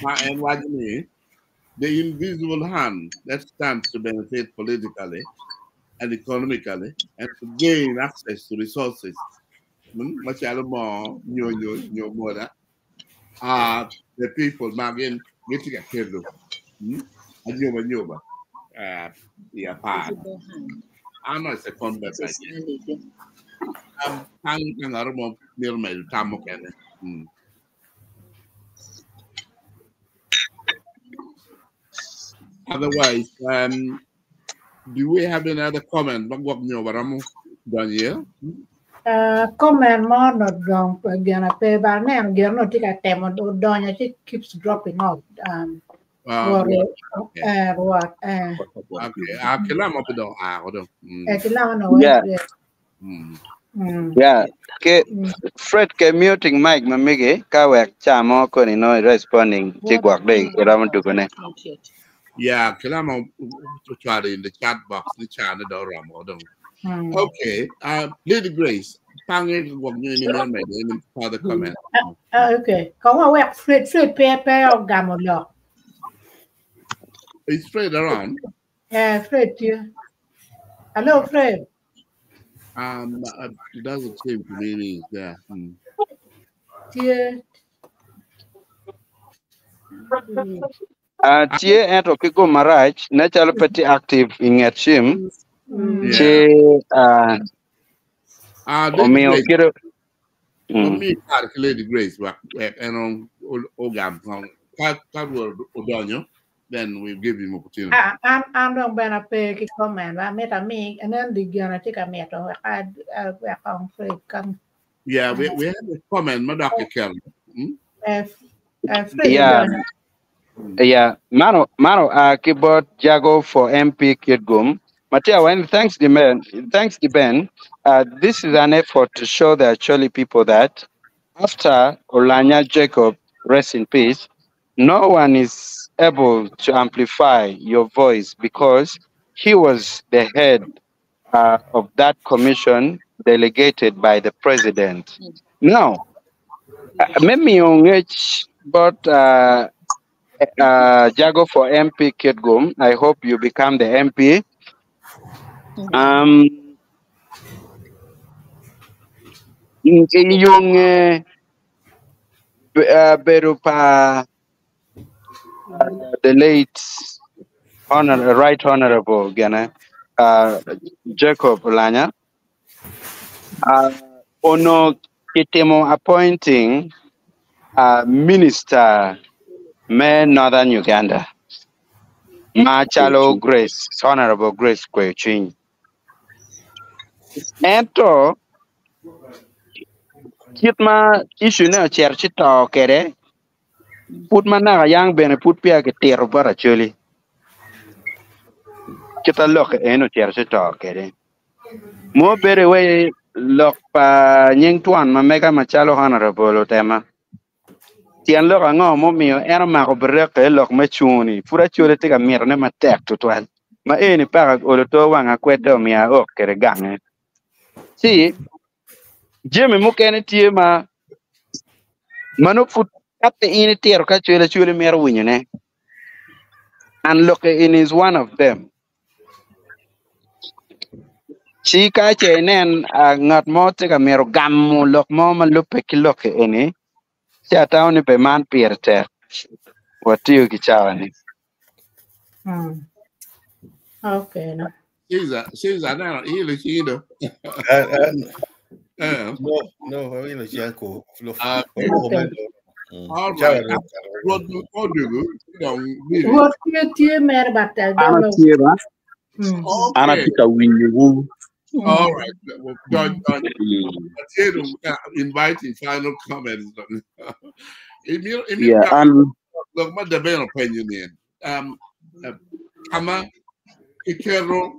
ma en waco ni The invisible hand that stands to benefit politically and economically and to gain access to resources macalo moo nyonyo nyo moda are the people ma gin gitye ka kelo anyoba nyoba i apar. An I second that idea. An ka ngat mo mito medo tam mukene. Otherwise, do we have any other comment? Ma gwok nyo waromo donyo iye? Comment mo no dong gin pe ba aneno gin no tye ka temo odonyo ci keeps dropping off. Rwot, rwot, Okay. Ah, kilamo pe dong a ko dong. Kilamo no Yeah. Yeah. Ke Fred ke muting mic ma migi ka wek ca mo koni no responding ci gwok dong iromo dugone. Yeah, kilama ocwalo in the chat box ni caa ne dong oromo dong. Okay, Lady Grace, pange gwok nyo in imito medo any further comment? Okay, kong wawek Fred, Fred pe pe ogamo lok. Is Fred around? Eh, Fred tye. Hello, Fred. It doesn't seem to me he's there. Tye. Uh, tye ento ki gum marac ne calo pe tye active i nget cim ci uh, Ah, Lady omiyo Grace, kite mm. wamiyi kare ki Lady Grace wek wek en o- ogam kong. Ka ka rwot odonyo, then we give him opportunity. Ah, an an dong bene ape ki comment amito ami anen di gin atye ka mito wek a- wek kong Fred kam Yeah, we have a comment ma dok kikelo. Eh, eh, Fred Yeah. odonyo. Yeah, mano mano ki bot Jago for MP Kitgum. Matia, when thanks the man, thanks the Ben. This is an effort to show the Acholi people that after Olanya Jacob, rest in peace, no one is able to amplify your voice because he was the head of that commission delegated by the president. Now, maybe but Jago for MP Kitgum, I hope you become the MP. Yung bedo pa the late honor, right honorable Gene, Jacob Olanya, ono kitimo appointing minister me Northern Uganda, Machalo Grace, Honorable Grace Kwechin. Ento kit ma issue ne ocer ci to kede pud ma naka yang bene pud peya kitito bot Acholi. Kit a lok en ocer ci to kede. Mo bedo we lok pa nying twan ma mega macalo honorable otema. Tyen lok ango momiyo en omako bereke lok me cungoni pud Acholi tye ka mitone matek tutwal. Ma eni paka olo to wang akwede omiyo aok kede gange. Ci jami mukene tye ma mano pud kate in itiro ka Acholi Acholi mito winyone. And look in is one of them. Ci ka ce inen ngat mo tye ka mito gamo lok mo ma lubbe ki lok eni, ci atamo ni be man pire tek. Watiyo ki cawa ni. Okay, no. Caesar, Caesar, no, ilo chido. No, no, ilo chianko. Okay. All right. What do you do? Rwot tye tye mere but I don't An know. atye ba? An Okay. atye ka winyowu. All right. Well, Don, Don, inviting final comments. Emil, Emil, Yeah, an look, ma dabe opinion in. Kama kikero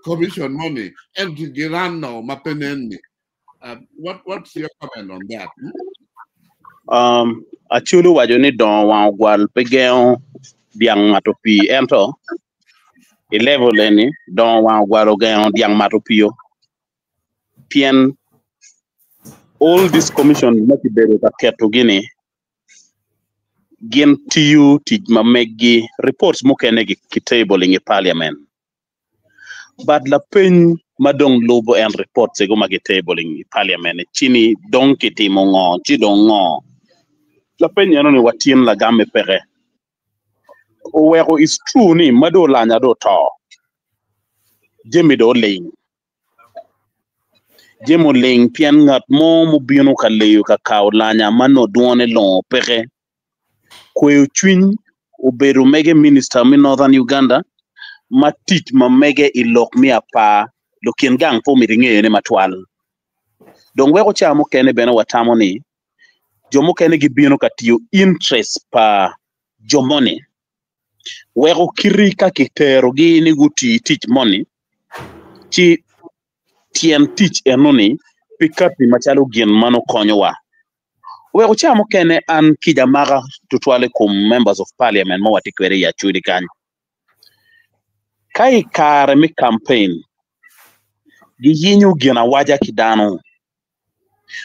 commission money and girano mapeneni. What's your comment on that? Acholi wacho ni dongo wang ogwal pe gengo dyang mato pii ento i level eni dongo wang ogwal ogengo dyang mato pio pien all this commission ma kibedo ka keto gini gin tiyo tic ma meggi reports mukene ki tabling i parliament but lapeny ma dong lubo en reports ego ma ki tabling i parliament cini dong kitimo ngo ci dong ngo lapeny eno ni watyen lagam i peke oweko is true ni ma do olanya do to jami do oling jami oling pien ngat mo mobino ka leyo ka kawo lanya ma no dwone longo peke kweyo cwiny obedo mege minister mi Northern Uganda ma tic ma mege i lok mi apar lukin gang po miti ng'eyo ni matwal dong weko ca mukene bene watamo ni jo mukene gibino ka tiyo interest pa jo moni weko kiti ka kiterogi ni guti tic moni ci tyen tic enoni pi kati macalo gin mano konyowa. Oweko ca mukene an kica maka tutwal i kom members of parliament ma watye kwede i Acholi kany. Ka i kare me campaign giyinyo gin awaca ki dano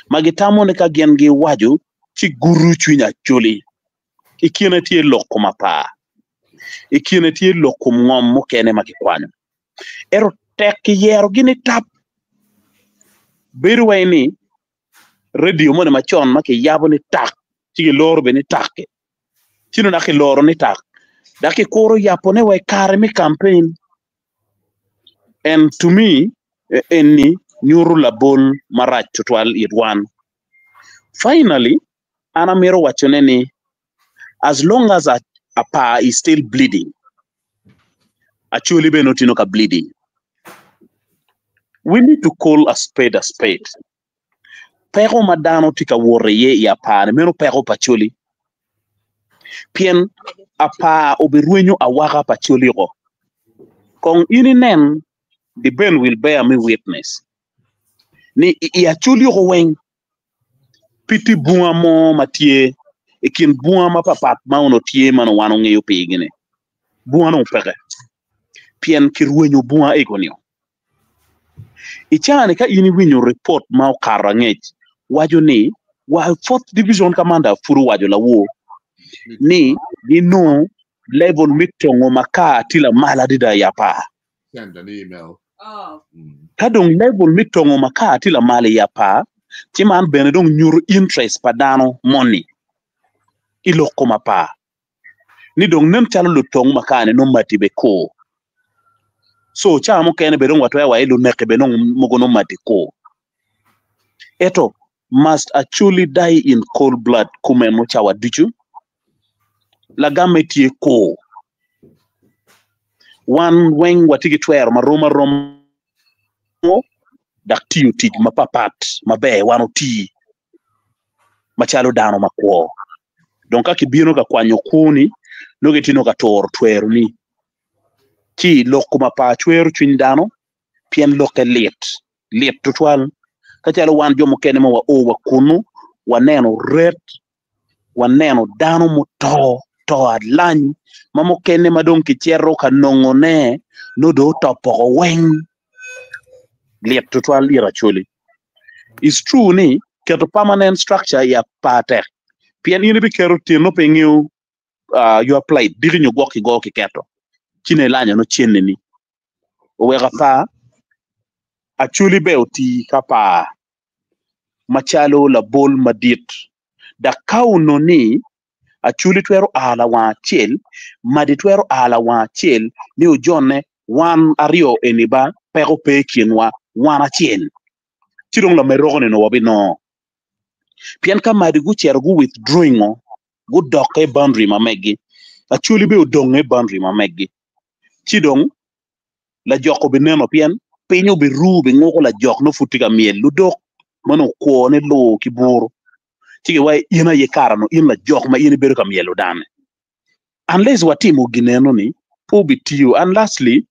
ma gitamo ni ka gin giwaco ci gudo cwiny Acholi. I kine tye lok kom apar, i kine tye lok kom ngom mukene ma kikwanyo. Ento tek kiyerogi ni tap bedo wai ni redio moni macon ma kiyabo ni tak ci kiloro bene ni tak-ki ci nongo dok kiloro ni tak dok kikuro yabone wa i kare me kampen and to me eni nyuto labol marac tutwal it wan. Finally an amito wacone ni as long as apar is still bleeding Acholi bene otino ka bleeding. We need to call a spade a spade. Peko ma dano tye ka wot iye i apar-ni meno peko pa Acholi. Pien apar obirwenyo awaka pa Acholi oko. Kong in inen the Ben will bear me witness ni i Acholi oko weng pe tye bunga mo ma tye i kin bunga mapapat ma onongo tye ma onongo wan wangeyo pigi-ni. Bunga dong peke pien kirwenyo bunga ego-ni-o. I caa-ni ka in iwinyo ripot ma okato angec waco ni wa fourth division commander pud owaco lawor ni ginongo level me tongo makar tye lamal adada i apar. Send an email. Ka dong level me tongo makar tye lamal i apar, ci man bene dong nyuto interest pa dano moni i lok kom apar. Ni dong nen calo lutong makar-ni nongo mati be kur. So cawa mukene be dong watwero waco ni luneki be nongo mogo nongo mati kur. Ento must actually die in cold blood kumeno cawa ducu? Lagamme tye kur. Wan weng watye ki twero ma rom aroma dok tiyo tic mapapat maber wan oti macalo dano makwo. Dong ka kibino ka kwanyo kwoni, nongo gitye ka turo tweroni. Ci lok kom apar cwero cwiny dano pien lokke lit, lit tutwal. Ka calo wan jo mukene ma wao wa kunu, waneno ret, waneno dano muto, to alany, ma mukene ma dong kicito ka nongone nongo dong oto poko weng. Lit tutwal it Acholi. It's true ni keto permanent structure i apar tek pien in ibiketo tin nongo pe ingeyo uh, you applied diki nyo gwok kigo kiketo ci ne ilanyo no cene ni oweko apar Acholi ber oti ka par macalo labol madit dok ka onongo ni Acholi twero a lawang acel, Madi twero a lawang acel ni ojonne wan aryo eni ba peko pe i kinwa wan acel ci dong lameroko-ni onongo wabinongo. Pien ka Madi gucito gu withdrawingo gudokke i boundary ma meggi, Acholi bene odonge i boundary ma meggi ci dong lajok obineno pien piny obiru obinguko lajok nongo pud tye ka myel ludok ma nongo kwone lur ki buru ci giwaco in aye kara-nu in lajok ma in ibedo ka myelo dane. Unless watimo gineno-ni pe obitiyo and lastly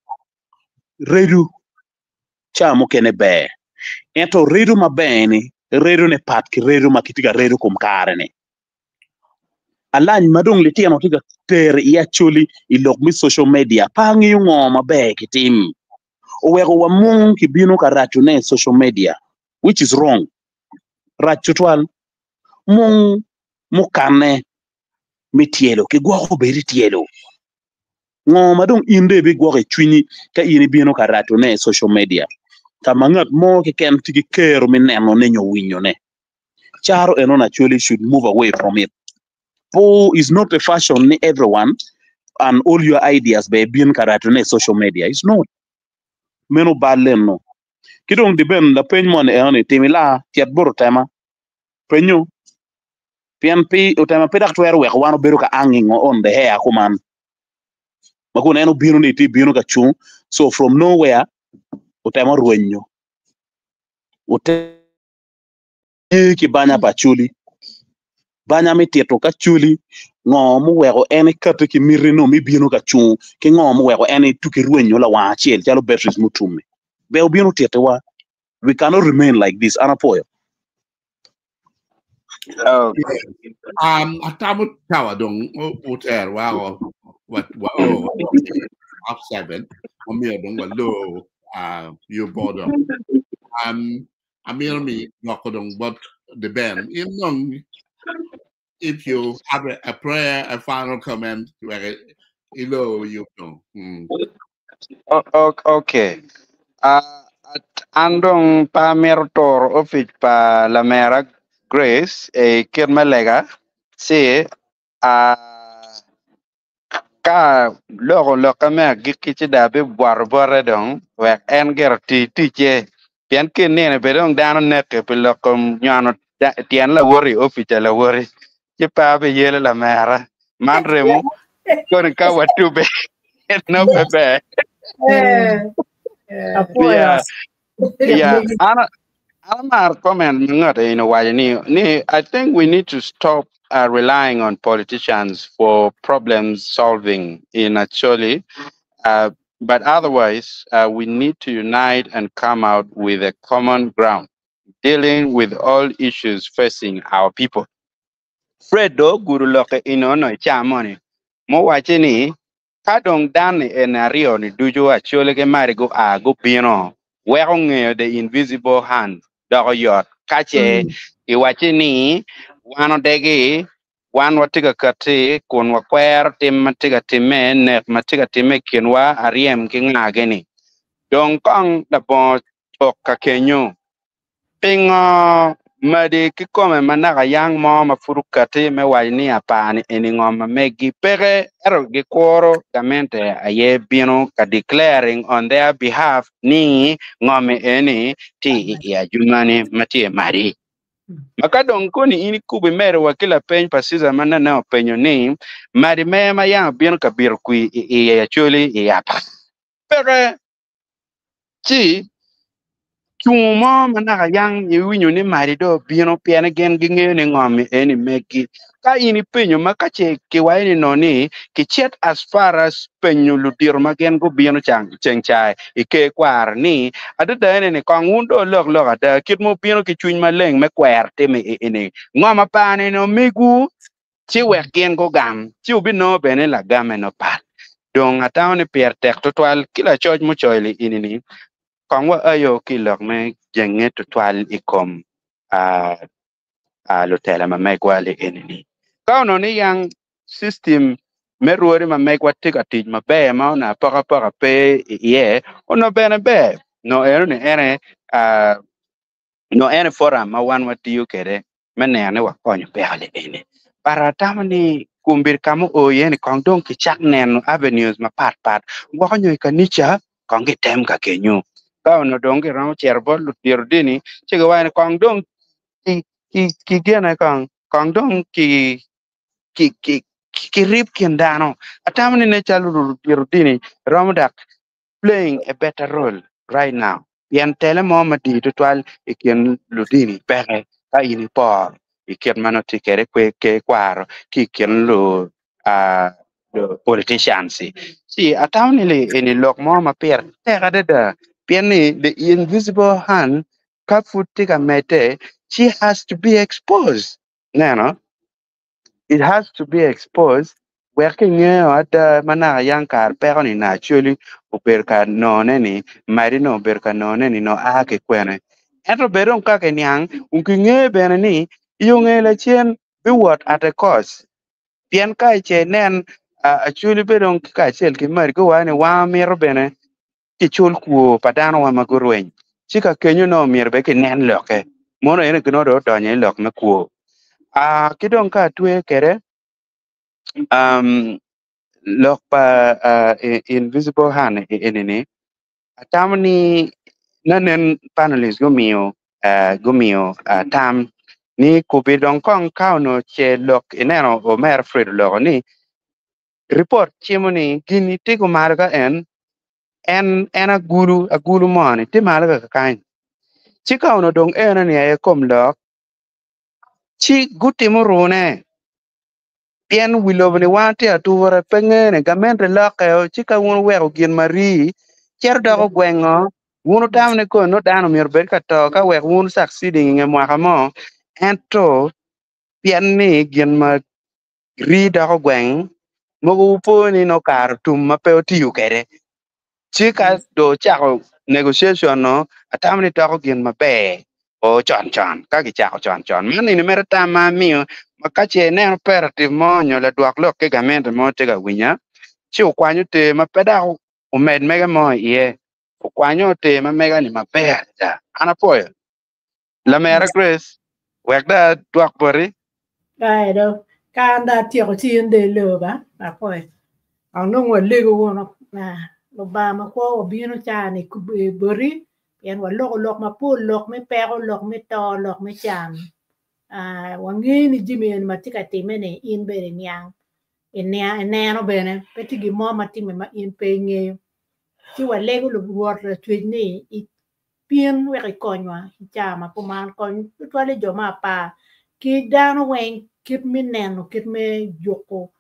redo ca mukene ber ento redo maber-ni redone pat ki redo ma kitye ka redo kom kare-ni. Alany ma dong litino tye ka tero iye acholi i lok me social media pe angeyo ngo maber kitim oweko wamung kibino ka racone i social media which is wrong rac tutwal mung mukane me tyelo kigwoko bed i tyelo ngo ma dong in dong ibigwoko i cwinyi ka in ibino ka racone i social media ka ma ngat mo keken tye ki kero me nenone nyo winyone. Caro eno actually should move away from it. Po is not a fashion ni everyone and all your ideas be bin ka ratone i social media. It's not. Meno bal eno. Ki dong di ben lapeny moni eno ni tim ila cet bot otema. Penyo. Pien pi otema pe dak twero weko wan obedo ka angingo on the hair kuman. Ma kun en obino ni ti bino ka cung so from nowhere otema orwenyo. Ote tye ki banya pa Acholi. Banya me tito ka Acholi ngo muweko en ekati ki miti no me bino ka cung ki ngo muweko en etuki rwenyo lawang acel calo batteries mutum-mi. Ber obino otitiwa. We cannot remain like this. An apwoyo. Okay. Atamo tawa dong uter wako wa wa oh 7:30 omiyo dong walo yo bodo. Amiro mi loko dong bot the band. In dong if you have a prayer, a final comment, ilo you know. Okay. An dong pa miro toro ofic pa lamera Grace e kit me lega ci ka loko lokke me agikki ci dong abibwato bote dong wek en gire oti ticce pien ki nino be dong dano neke pi loko nyono tyen lawoti i ofic a lawoti ci pe abiyelo lamera man remo koni ka watube no pe ber. Yeah. Ana comment mangote ino wacho ni I think we need to stop relying on politicians for problem solving in Acholi, but otherwise we need to unite and come out with a common ground, dealing with all issues facing our people. Fredo guru loke ino no chamoni mo wacho ni ka dong dani en ariyo ni ducu Acholi ki Madi go a go bino weko ng'eyo the invisible hand doko yot kace iwaci ni wan odegi wan watye ka kati kun wakwero tim ma tye ka timme nek ma tye ka timme i kinwa aryem ki ng'a-gi-ni dong kong labongo ok ka kenyo pingo Madi ki kome ma naka yang mo ma pud okati me waco ni apar ni eni ngom ma megi peke ento gikuro gamente aye bino ka declaring on their behalf ni ngomi eni tye i ajumani ma tye Madi. Ma ka dong koni in ikubo imedo wa ki lapeny pa Caesar ma nene openyo ni Madi me ma yang obino ka bito kwi i Acholi i apa peke ci cungo mo ma naka yang iwinyo ni Madi do bino pien gin ging'eyo ni ngomi eni megi ka in ipenyo ma ka ce kiwaco ni no ni kicit as far as penyo ludito ma gin gubino ceng cai i ker kwaro ni adada ene ni kong wun do lok lok ada kit ma obino ki cwiny maleng me kwero timo ini ngom apar ni no megu ci wek gin gugam ci obinongo bene lagame no pat dong atamo ni pire tek tutwal ki lacoc mucoyo li ini ni kong wa ayo ki lok me jenge tutwal i kom lutela ma megwa li eni ni ka ono ni yang system me rwodi ma megwa tye ka tic maber ma ono apokapoka pe iye ono bene ber no eno ni ene no ene forum ma wan watiyo kede me neno ni wakonyo peko li eni but atamo ni kumbir kama oo iye ni kong dong kicak neno avenues mapat pat gwoko nyo i kanica kong gitem ka kenyo ka ono dong giromo cito bot ludito dini ci giwaco ni kong dong ki gene kong kong dong ki kirib kin dano atamo ni ne calo ludito dini romo dak playing a better role right now pien tele mo madit tutwal i kin ludini peke ka in iporo i kit ma nongo tye kwede ke kwaro ki i kin lu politicians ci atamo ni eni lok mo ma pire tek adada pien ni the invisible hand ka pud tye ka medde she has to be exposed neno it has to be exposed wek kingeyo ada ma naka yang kare peko ni na Acholi obedo ka none ni Madi no obedo ka none ni no a ki kwene ento bed dong ka kiniang kingeyo bene ni yo nge lacen biwot at a cost pien ka ice nen Acholi be dong kacel ki Madi guwaco ni wan mito bene kicul kwo pa dano wa ma gurweny ci ka kenyo no myero be kinen lokke mono ene gino do odonyo i lok me kwo ki dong ka atwe kede lok pa invisible hand eni ni atamo ni nanen panelists gumiyo tam ni kubi dong kong ka ono ce lok ineno Omer Fred oloko ni report cimo ni gini tye kumalo ka en agulu mo ni tye malo ka kakany ci ka ono dong eno ni aye kom lok ci gutimo rune pien wi lobo ni wan tye ature pe ngene gamente lokke ci ka wun weko gin marii cito doko gwengo wun utamo ni kono dano myero bed ka to ka wek wun succeeding i nge mwaka mo ento Pien ni gin ma rii doko gweng mogo wupo ni nongo kare otum ma pe otiyo kwede. Ci ka dong ocako negotiation no, atamo ni doko gin maber o con con ka gicako con con. Man eni mere tam ma amiyo ma ka ce ineno operative mo nyo ladwok lok ki gamente mo tye ka winya, ci okwanyo ter ma pe dok omed mege mo iye, okwanyo ter ma mega ni maber adada. An apwoyo. Lamera Grace, wek dong adwok boti. Kae do, ka an dong atyeko ci in dong ilo ba, apwoyo. Onongo walego wunu, Lubanga makwo wabino caa-ni boti, pien waloko lok mapol, lok me peko, lok me to, lok me can. Wangeyo ni jami eni ma tye ka timme-ni in bene iniang, ineno bene, pe tye gin mo ma timme ma in pe ingeyo. Ci walego Rwot Lacwec ni Pien wek ikonywa i caa ma kuman, kony tutwalle jo me apar ki dano weng kit me neno kit me juko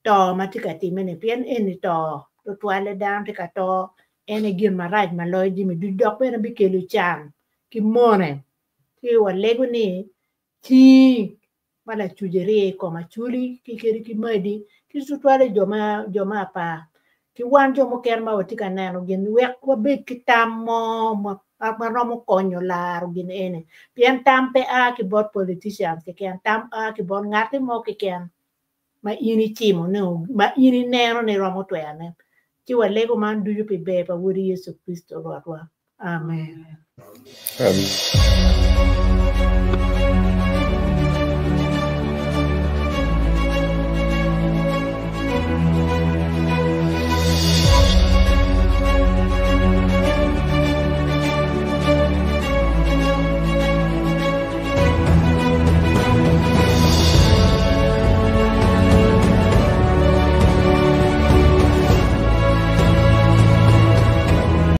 to ma tye ka timme-ni, pien eni to tutwalle dano tye ka to, en aye gin marac ma loyo jami ducu dok bene bikelo can ki mone. Ci walego ni cingi ma lacuc irye i kom Acholi ki kadi ki Madi ki tutwalle jo ma jo me apar ki wan jo mukene ma watye ka neno gin wek wabed ki tam mo ma ma romo konyo laro gin eni pien tam pe a ki bot politicians keken tam a ki bot ngati mo keken ma in icimo ni ma in ineno ni romo twerone ci walego man ducu pi ber pa Wodi Yecu Kricito Rwotwa. Amen. Amen.